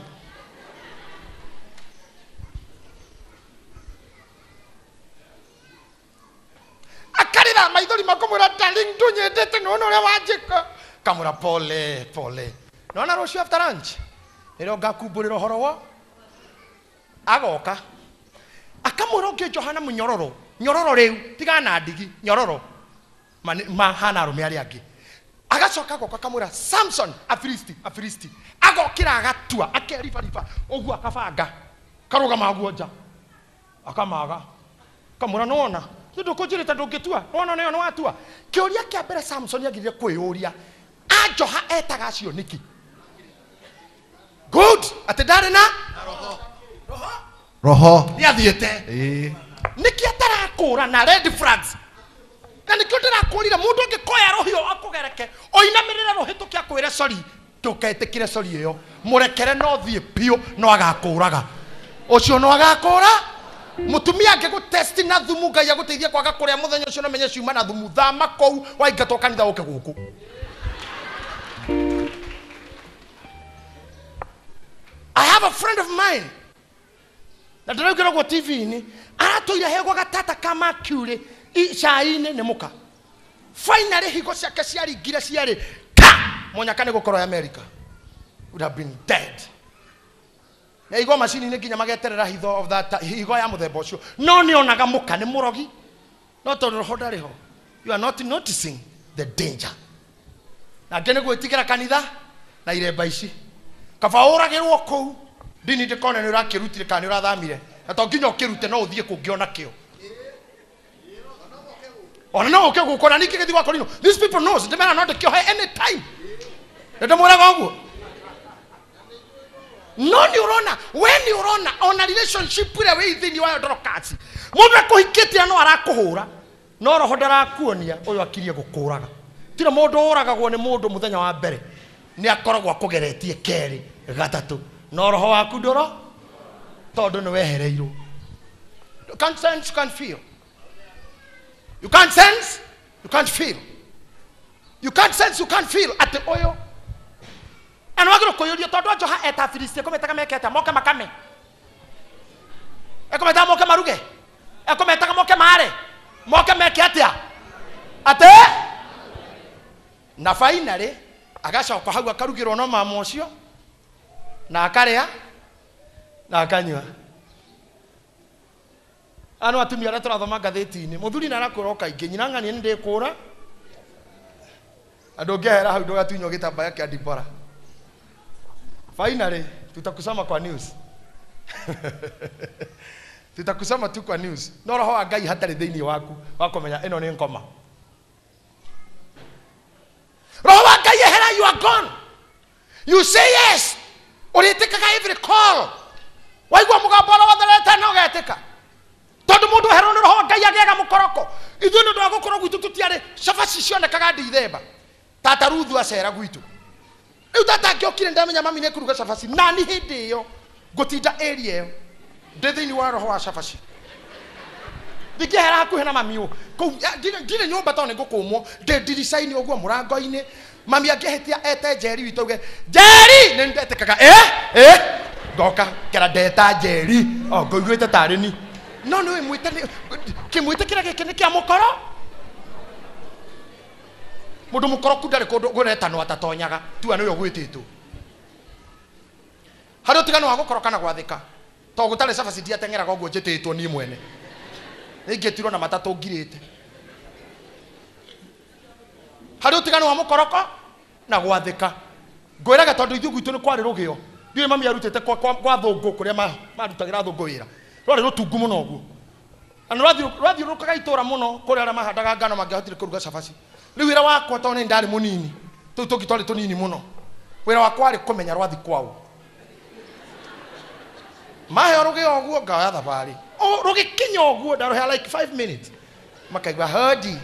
Akarĩra maithori makamwĩra darling ndũnyendete nĩwona ũrĩa wanjĩka. Kamwĩra pole pole. Nĩwona rũciũ after lunch nĩrĩo ngakumbũrĩra ũhoro wa. Agoka akamwĩra ũngĩnjoha na mũnyororo, nyororo rĩu tigana na ndigi, nyororo mahana arũme arĩa angĩ. Agacoka agoka akamwĩra Samson, Afilisti, Afilisti. Agokĩra agatua, akeribariba ũguo akabanga, karũgama guo nja, akamaga. Kamwĩra nĩwona nĩ ndũkũnjĩrĩte ndũngĩtua, nĩwona nĩyo nĩwatua. Kĩũria kĩa mbere Samson agĩrĩire kwĩyũria, anjoha etaga acio nĩkĩ? Good, atĩ ndarĩ na Roho. Nĩ athiĩte. Nĩkĩ atarakũra na red flags? Na nĩkĩo ndĩrakũrire mũndũ angĩkoya rũhiũ akũgereke, ũinamĩrĩre rũhĩtũke akwĩre sorry, ndũketĩkĩre sorry ĩyo. Mũrekere no thiĩ biũ, no agakũraga. Ũcio no agakũra. Mũtumia angĩgũtesti na thumu, Ngai agũteithie kwaga kũrĩa mũthenya ũcio na menye ciuma na thumu, thama kũu waingatwo kanitha ũke gũkũ. I have a friend of mine. Na ndĩraugĩra ũguo TV-inĩ, aratũire hegwa gatata ka mercury cai-inĩ nĩ mũka. Finally higo ciake ciaringire ciarĩ ka mũnyaka nĩ gũkorwo America. Would have been dead. Na igo macini-inĩ nginya mageterera hitho of that higo ya mũthemba ũcio. No nĩonaga mũka nĩ mũrogi. No tondũ roho ndarĩ ho. You are not noticing the danger. Na angĩ nĩ gwĩtigĩra kanitha na iremba ici. Kaba ũragĩrwo kũu. Ndini ndĩkone nĩ ũrakĩrutire kana nĩ ũrathamire. Na to nginya ũkĩrute no ũthiĩ kũngĩ ona kĩo. Ona no ũke gũkũ na ningĩ gĩthiĩ gwa Korino. These people knows ndĩmera no ndĩkĩohe any time. Nĩ ndĩmwĩraga ũguo. No nĩ ũrona, we nĩ ũrona ona relationship ĩrĩa wĩ thĩinĩ wayo Dorcas. Mũndũ akũhikĩtie no arakũhũra, no roho ndarakuonia ũyũ akirie gũkũraga. Tira mũndũ ũragagwo nĩ mũndũ mũthenya wa mbere. Nĩ akoragwo akũgeretie kerĩ, gatatũ. No roho waku ndũro tondũ nĩ wehereirwo. You can't sense, you can't feel. You can't sense, you can't feel. You can't sense, you can't feel. Atĩ ũyũ. Na nĩ wagĩrĩirwo kwĩyũria tondũ anjoha eta Afilisti ekũmetaga mekete moke makame. Ekũmetaga moke maruge. Ekũmetaga moke mare. Moke meke atĩa? Atĩ? Na finally agacoka hau akarugĩrwo no mama ũcio na akarĩa na akanyua. Ano atumia arĩa tũrathoma ngathĩti-inĩ, mũthuri nĩ arakũra o kaingĩ, nyina ng'ania nĩ ndĩkũra. Na ndũngĩehera hau ndũgatunywo gĩtambaya kĩa Dibora. Finally tutakusoma kwa news. Tutakusoma tu kwa news. No roho wa Ngai hatarĩ thĩinĩ waku wa kũmenya ĩno nĩ ngoma. Roho wa Ngai ehera, you are gone. You say yes. Ũrĩtĩkaga every call. Waigua mũgambo ũrĩa wothe wetana ũgetĩka. Tondũ mũndũ eherwo nĩ roho wa Ngai agĩaga mũkoroko. Ithuĩ nĩ ũndũ wa gũkorwo gwitũ tũtiarĩ cabaci cionekaga Ndithemba. Tata Ruthu acera gwitũ. Rĩu tata angĩokire ndamenya mami nĩ ekũruga cabaci. Nani hĩndĩ ĩyo ngũtinda area ĩyo. Ndĩ thĩinĩ wa roho wa cabaci. Ndingĩehera hakuhĩ na mami ũ. Kũu ndirĩ nyũmba tondũ nĩngũkũmwo. Ndĩ ndirica-inĩ ũguo mũrango-inĩ. Mami angĩhĩtia ete Njeri witũ auge, Njeri! Nĩ ndetĩkaga, Ngoka kera ndeta Njeri. O ngũiguĩte tarĩ ni. No nĩ mwĩte kĩmwĩte kĩrĩa gĩkĩ nĩ kĩa mũkoro. Mũndũ mũkoroku ndarĩ kũndũ kũretanwo atatonyaga. Tua nĩwe ũgwĩtĩtwo. Harĩ ũtiganu wa gũkoroka na gwathĩka. To gũtarĩ cabaci ndiateng'eraga ũguo njĩtĩtwo niĩ mwene. Nĩingĩtirwo na matatũ ngirĩte. Harĩ ũtiganu wa mũkoroko na gwathĩka. Ngwĩraga tondũ ithuĩ gwitũ nĩ kwarĩ rũgĩo. Ndiũĩ mami arutĩte kwa thũngũ kũrĩa marutagĩra thũngũ wĩra. Rwarĩ rũtungu mũno ũguo. Na rwathiũrũrũkaga itũũra mũno kũrĩa arĩa mahandaga ngano mangĩahotire kũruga cabaci. Rĩu wĩra wakwa tondũ nĩ ndarĩ mũnini, tũu tũngĩ twarĩ tũnini mũno. Wĩra wakwa warĩ kũmenya rwathi kwao. Maheo rũgĩo ũguo ngaoya thabarĩ. Rũgĩkinya ũguo ndarũhea like 5 minutes. Makaigua hodi.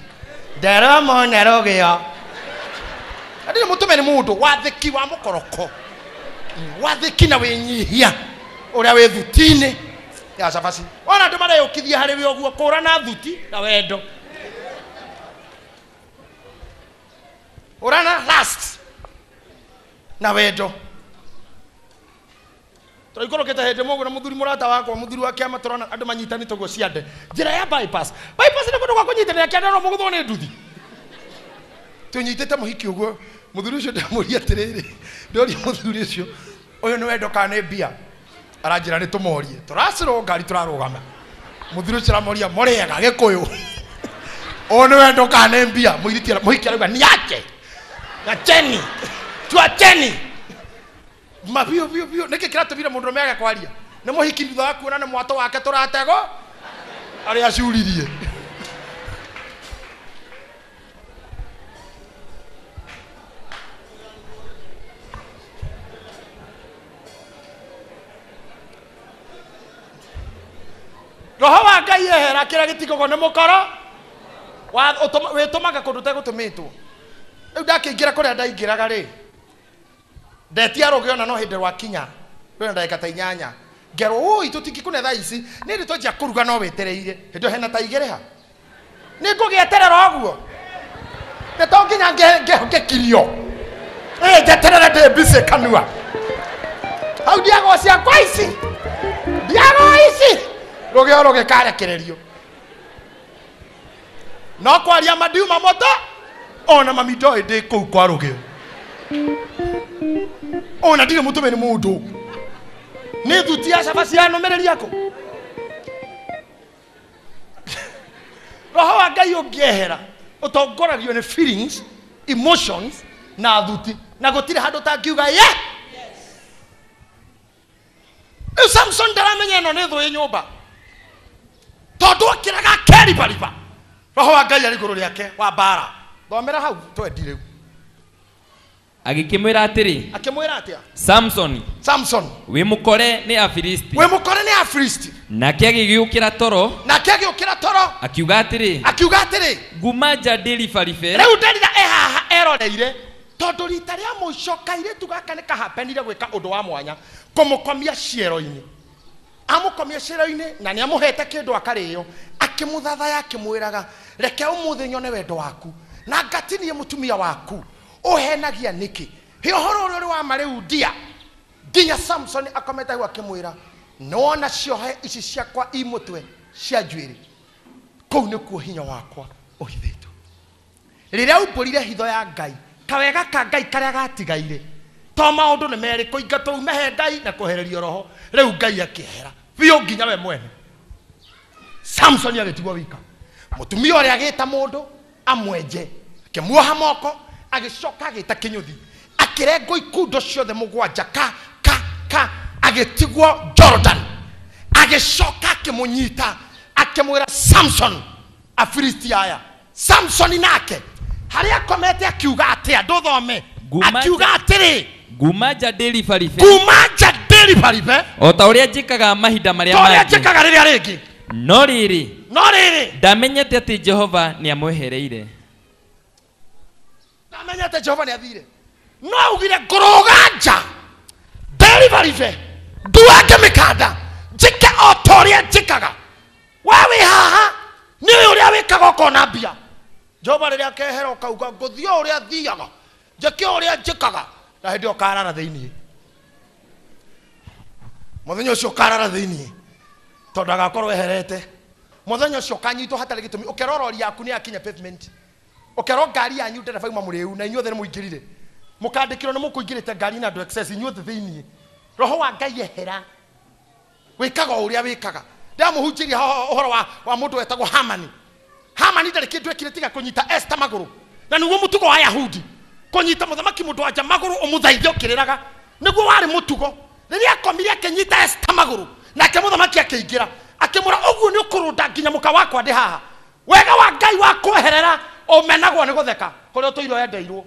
Ndaromona rũgĩo. Ndirĩ mũtũme nĩ mũndũ wathĩki wa mũkoroko. Wathĩki na wĩnyihia ũrĩa wĩ thuti-inĩ ya cabaci. Ona andũ mareyũkithia harĩ we ũguo kũrana thuti na wendo. Ũrana last na wendo. Tũraikũrũkĩte hĩndĩ mũguo na mũthuri mũrata wakwa mũthuri wa kĩama tũrona andũ manyitanĩte ũguo ciande. Njĩra ya bypass. Bypass nĩ kũndũ gwa kũnyitanĩra kĩande no mũgũthwo nĩ nduthi. Tũnyitĩte mũhiki ũguo mũthuri ũcio ndamũria atĩrĩrĩ. Ndoria mũthuri ũcio ũyũ nĩ wendo kana nĩ mbia. Aranjĩra nĩ tũmorie. Tũracirwo ngari tũrarũgama. Mũthuri ũcio aramũria mũrĩega Gĩkũyũ. Ũyũ nĩ wendo kana nĩ mbia. Mũhiki arauga niache. Acheni. Tuacheni. Mabio bio bio nĩkĩ kĩratũmire mũndũrũme age kwaria? Nĩ mũhiki thutha wa kuona nĩ mwato wake tũratego arĩa acuririe. Roho wa Ngai ehera kĩrĩa gĩtigagwo nĩ mũkoro wĩtũmaga kũndũ ũtegũtũmĩtwo. Rĩu ndakĩingĩra kũrĩa ndaingĩraga rĩ, ndetia rũgĩo na no hĩndĩ rwakinya rwĩna ndagĩka ta 8 ngerwo ũi tũtingĩkũne thaa ici nĩ hĩndĩ twanjia kũruga no wĩtereire hĩndĩ ĩyo hena ta 2 ha nĩ ngũgĩeterera ũguo nĩ to nginya ngĩkirio njeterere ndĩ busy kanua hau ndiagwo ciakwa ici ndiagwo ici rũgĩo rũgĩkarekererio no kwaria mandiuma moto ona mami ndoĩ ndĩ kũu kwa rũgĩo. Ona ndirĩ mũtũme nĩ mũndũ. Nĩ thuti ya cabaci yanũmĩrĩria kũ. Roho wa Ngai ũngĩehera ũtongoragio nĩ feelings, emotions na thuti na gũtirĩ handũ ũtangiuga ye. Rĩu Samson ndaramenya ĩno nĩ thũ ĩ nyũmba tondũ akĩraga akeribariba. Roho wa Ngai arĩ igũrũ rĩake wa mbara. Thomera hau twendi rĩu. Agĩkĩmwĩra atĩrĩ. Akĩmwĩra atĩa? Samson. Samson. Wĩ mũkore nĩ Afilisti. Wĩ mũkore nĩ Afilisti. Nake agĩgĩũkĩra toro. Nake agĩũkĩra toro. Akiuga atĩrĩ. Akiuga atĩrĩ. Nguma nja ndĩribaribe. Rĩu Delila e haha eroreire tondũ rita rĩa mũico kairĩtu gaka nĩ kahapenire gwĩka ũndũ wa mwanya kũmũkomia ciero-inĩ. Amũkomia ciero-inĩ na nĩ amũhete kĩndũ akarĩo akĩmũthathaya akĩmwĩraga reke ũmũthĩ nyone wendo waku na ngatinie mũtumia waku. Ũhenagia nĩkĩ? Hĩ ũhoro ũrĩa ũrĩ wa ma rĩu ndia. Nginya Samson akomete hau akĩmwĩra nĩwona ciohe ici ciakwa i mũtwe cia njuĩrĩ kũu nĩkuo hinya wakwa ũhithĩtwo. Rĩrĩa aumbũrire hitho ya Ngai kawega ka Ngai karĩa gatigaire to maũndũ nĩ merĩ kũingatwo ume he Ngai na kwehererio roho. Rĩu Ngai akĩehera biũ nginya we mwene. Samson agĩtigwo wika. Mũtumia ũrĩa agĩta mũndũ amwenje akĩmuoha moko agĩcoka agĩta kĩnyũthi akĩrengwo ikundo ciothe mũgwanja ka ka ka agĩtigwo Jordan. Agĩcoka akĩmũnyita akĩmwĩra Samson Afilisti aya. Samson nake harĩa akomete akiuga atĩa ndũthome akiuga atĩrĩ nguma nja ndĩribaribe. Nguma nja ndĩribaribe o ta ũrĩa njĩkaga mahinda marĩa mangĩ. Ta ũrĩa njĩkaga rĩrĩa rĩngĩ. No rĩrĩ. No rĩrĩ. Ndamenyete atĩ Jehova nĩamwehereire. Ndamenyete Jehova nĩathire. No augire ngũrũga nja ndĩribaribe nduange mĩkanda njĩke o ta ũrĩa njĩkaga. We wĩ haha Nĩ ũrĩa wĩkaga ũkona mbia. Jehova rĩrĩa akehera ũkauga ngũthiĩ o ũrĩa thiaga, njĩke o ũrĩa njĩkaga, na hĩndĩ ĩyo ũkarara thĩinĩ. Mũthenya ũcio ũkarara thĩinĩ tondũ agakorwo eherete. Mũthenya ũcio ũkanyitwo hatarĩ gĩtũmi, ũkerwo rori yaku nĩ yakinya pavement, ũkerwo ngari yanyu ndereba uma mũrĩu na inyuothe nĩ mũingĩrire, mũkandĩkĩrwo nĩ mũkũingĩrĩte ngari na andũ excess inyuothe thĩinĩ. Roho wa Ngai ehera, wĩkaga o ũrĩa wĩkaga. Ndamũhunjĩria ũhoro wa mũndũ wetagwo Hamani. Hamani ndarĩ kĩndũ ekire tiga kũnyita Esther magũrũ, na nĩguo mũtugo wa Ayahudi kũnyita mũthamaki mũndũ wanja magũrũ ũmũthaithe ũkĩrĩraga, nĩguo warĩ mũtugo. Rĩrĩa akomire akĩnyita Esther magũrũ, nake mũthamaki akĩingĩra akĩmũra ũguo nĩ ũkũrũnda nginya mũka wakwa ndĩ haha. Wega wa Ngai wa kweherera ũmenagwo nĩ gũtheka kũrĩa ũtũire wendeirwo.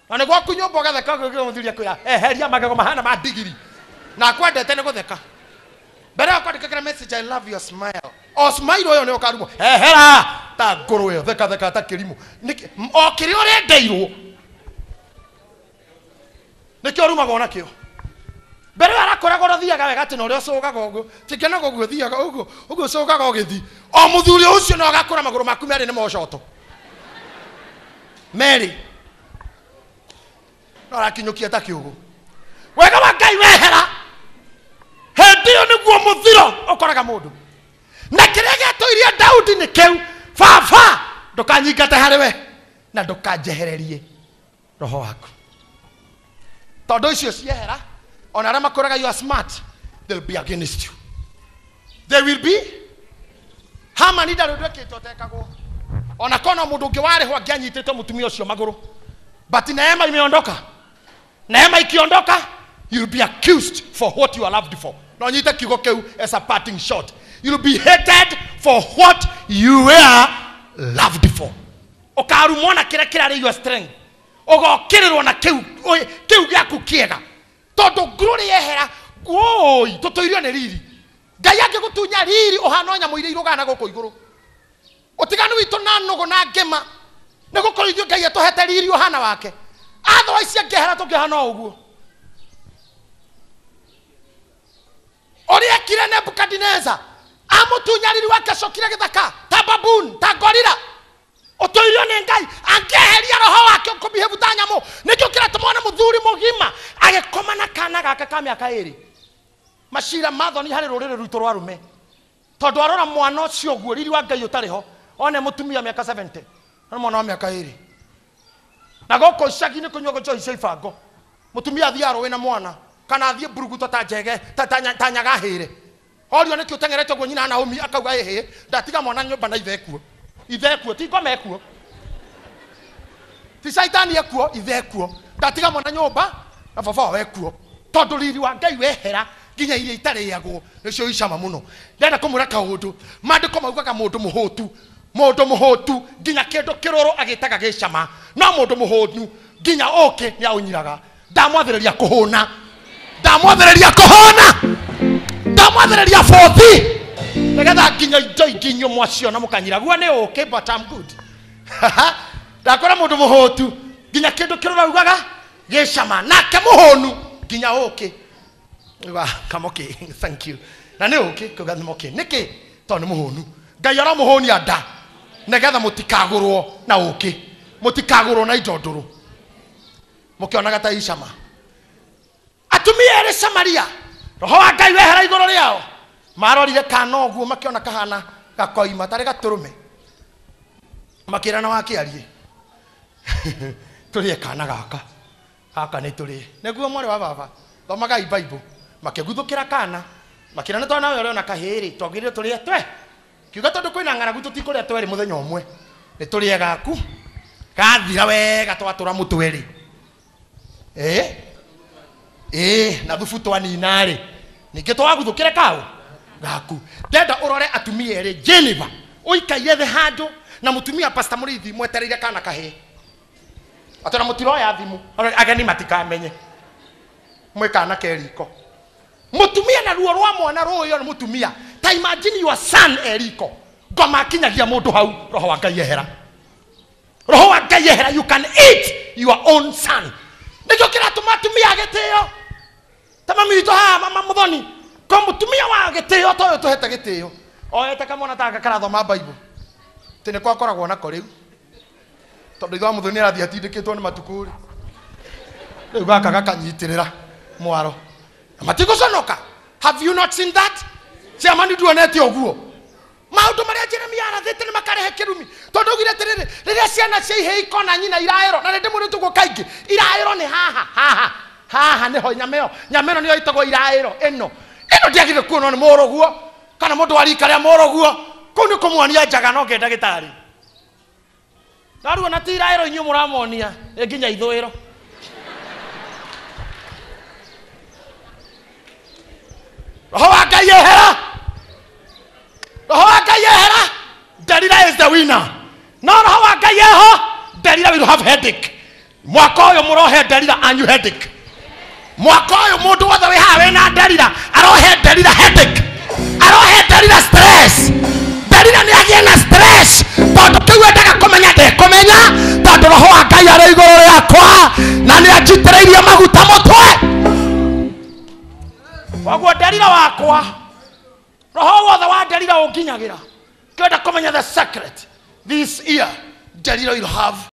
Na nĩ gwaku nyũmba ũgatheka ũgĩũkĩra mũthuri akwĩra eheria magego mahana ma ndigiri, na akwendete nĩ gũtheka. Mbere ya kwandĩkagĩra message I love your smile, o smile ũyũ nĩ ũkarumwo ehera ta ngũrũ ĩyo, theka theka ta kĩrimũ. O kĩrĩa ũrendeirwo nĩkĩo ũrumagwo nakĩo. Mbere ĩyo arakoragwo ũrathiaga wega atĩ na ũrĩa ũcũgaga ũguo, tikenaga ũguo ũthiaga ũguo, ũguo ũcũgaga ũgĩthiĩ. O mũthuri ũcio no agakũra magũrũ maku merĩ nĩ mocoto merĩ, no arakinyũkia ta kĩũgũ. Wega wa Ngai wehera, hĩndĩ ĩyo nĩguo mũthiro ũkoraga mũndũ. Na kĩrĩa gĩatũirie Daudi nĩ kĩu, baba ndũkanyingate harĩ we na ndũkanjehererie roho waku. Tondũ icio ciehera, ona arĩa makoraga you are smart, they will be against you. They will be. Hamani ndarĩ ũndũ ekĩte ũtekagwo. Ona kona mũndũ ũngĩ warĩho angĩanyitĩte mũtumia ũcio magũrũ, but neema imeondoka. Neema ikiondoka, you'll be accused for what you are loved for. No nyite kiugo kĩu as a parting shot. You'll be hated for what you are loved for. Ũkarumwo na kĩrĩa kĩrarĩ your strength, ũgokĩrĩrwo na kĩu gĩaku kĩega, tondũ glory yehera, woi tũtũirio nĩ riri. Ngai angĩgũtunya riri ũhana nyamũ iria irũgana gũkũ igũrũ. Ũtiganu witũ na nũgũ na ngĩma nĩ gũkorwo ithuĩ Ngai atũhete riri ũhana wake. Otherwise angĩehera tũngĩhana o ũguo. Ũrĩa ekire Nebukadineza, amũtunya riri wake acokire gĩthaka ta baboon ta gorilla. Ũtũirio nĩ Ngai angĩeheria roho wake ũkũmĩhĩbu ta nyamũ. Nĩkĩo kĩratũma wone mũthuri mũgima agĩkoma na kana gake ka mĩaka ĩrĩ. Macira mathoni harĩ rũrĩrĩ rwitũ rwa arũme, tondũ arora mwana ũcio ũguo riri wa Ngai ũtarĩ ho, one mũtumia mĩaka 70 na mwana wa mĩaka 2. Na gũkũ icagi-inĩ kũnyuagwo njohi cia ibango, mũtumia athiĩ arũĩ na mwana kana athiĩ mburuguto ta njege ta nyagahĩre. Orio nĩkĩ ũteng'erete ũguo nyina Naomi akauga ĩhĩ ndatiga mwana nyũmba na ithe ekuo, ithe ekuo, ti ngoma ekuo, ti caitani ekuo, ithe ekuo, ndatiga mwana nyũmba na baba wao ekuo. Tondũ riri wa Ngai wehera nginya iria itarĩagwo nĩcio icama mũno. Ndĩrenda kũmwĩra kaũndũ, maandĩko maugaga mũndũ mũhũtu, mũndũ mũhũtu nginya kĩndũ kĩrũrũ agĩtaga gĩcama, no mũndũ mũhũnu nginya ũkĩ nĩ aũnyiraga. Ndamwathĩrĩria kũhũna, ndamwathĩrĩria kũhũna, ndamwathĩrĩria bothi, nĩgetha nginya indo ingĩ inyuĩ mwaciona mũkanyira guo nĩ ũkĩ, but I'm good. Ndakora mũndũ mũhũtu nginya kĩndũ kĩrũrũ augaga gĩcama, nake mũhũnu nginya ũkĩ. Kamoke, thank you. Na nĩ ũkĩ kuga nĩ moke nĩkĩ? Tondũ nĩ mũhũnu. Ngai aramũhũnia nda nĩgetha mũtikagũrwo na ũkĩ, mũtikagũrwo na indo ndũrũ, mũkĩonaga ta icama. Atumia erĩ Samaria, roho wa Ngai wehera igũrũ rĩao, marorire kana ũguo makĩona kahana gakoima tarĩ gatũrũme, makĩrana wakĩarie tũrĩe kana gaka, gaka nĩ tũrĩe. Nĩguo mwarĩ wa baba, thomagai Bible. Makĩguthũkĩra kana, makĩrana twana ũyũ ũrĩona kahĩĩ-rĩ, twagĩrĩirwo tũrĩe twe. Kiuga tondũ kwĩna ng'aragu tũtikũrĩa twerĩ mũthenya ũmwe, nĩ tũrĩe gaku gathira wega twatũra mũtwe-rĩ, na thubu twanina-rĩ, ningĩ twaguthũkĩre kaũ gaku. Ndenda ũrore atumia erĩ Geneva, ũikaire thĩ handũ na mũtumia Pastor Mũrĩithi mwetereire kana kahĩĩ, atĩ ona mũtiroya thimũ ageni matikamenye mwĩ kana ke riko. Mũtumia na ruo rwa mwana rũũyũ nĩ mũtumia. Ta imagine your son e riko, ngoma akinyagia mũndũ hau, roho wa Ngai ehera, roho wa Ngai ehera. You can eat your own son. Nĩkĩo kĩratũma atumia agĩtĩo ta mami witũ haha, mama Mũthoni, ko mũtumia wa gĩtĩo ta ũyũ tũhete gĩtĩo, oete kamwana ta gaka karathoma Bible, Tene kwakoragwo nako rĩu tondũ ithe wa mũthoni arathiĩ atindĩkĩtwo nĩ matukũ rĩ rĩu gaka gakanyitĩrĩra mwaro na matigũconoka. Have you not seen that? Ciamani nduonete ũguo maũndũ marĩa Jeremia arathĩte nĩ makarehe kĩrumi tondũ augire atĩrĩrĩ rĩrĩa ciana cia ihĩĩ ikona nyina iraĩro na nĩndĩmwĩrĩte ũguo kaingĩ iraĩro nĩ haha haha haha nĩho nyama ĩyo nyama ĩno nĩyo ĩtagwo iraĩro ĩno ĩno ndĩagĩrĩire kuonwo nĩ mũrũguo kana mũndũ wa rika rĩa mũrũguo kũu nĩ kũmuonia njaga no ngenda gĩtarĩ na rĩu ona ti iraĩro inyuĩ mũramonia nĩ nginya ithũĩro. Roho wa Ngai ehera, Roho wa Ngai ehera. Delila is the winner. No Roho wa Ngai eho, Delila will have headache. Mwaka ũyũ mũrohe Delila anyu headache. Mwaka ũyũ mũndũ wothe wĩ haha wĩna Delila arohe Delila headache, arohe Delila stress. Delila nĩ agĩe na stress tondũ kĩu endaga kũmenya ndekũmenya tondũ Roho wa Ngai arĩ igũrũ rĩakwa na nĩ anjitĩrĩirie maguta mũtwe. Koguo Delila wakwa roho wothe wa Delila ũnginyagĩra. Kĩenda kũmenya the secret this year Delila will have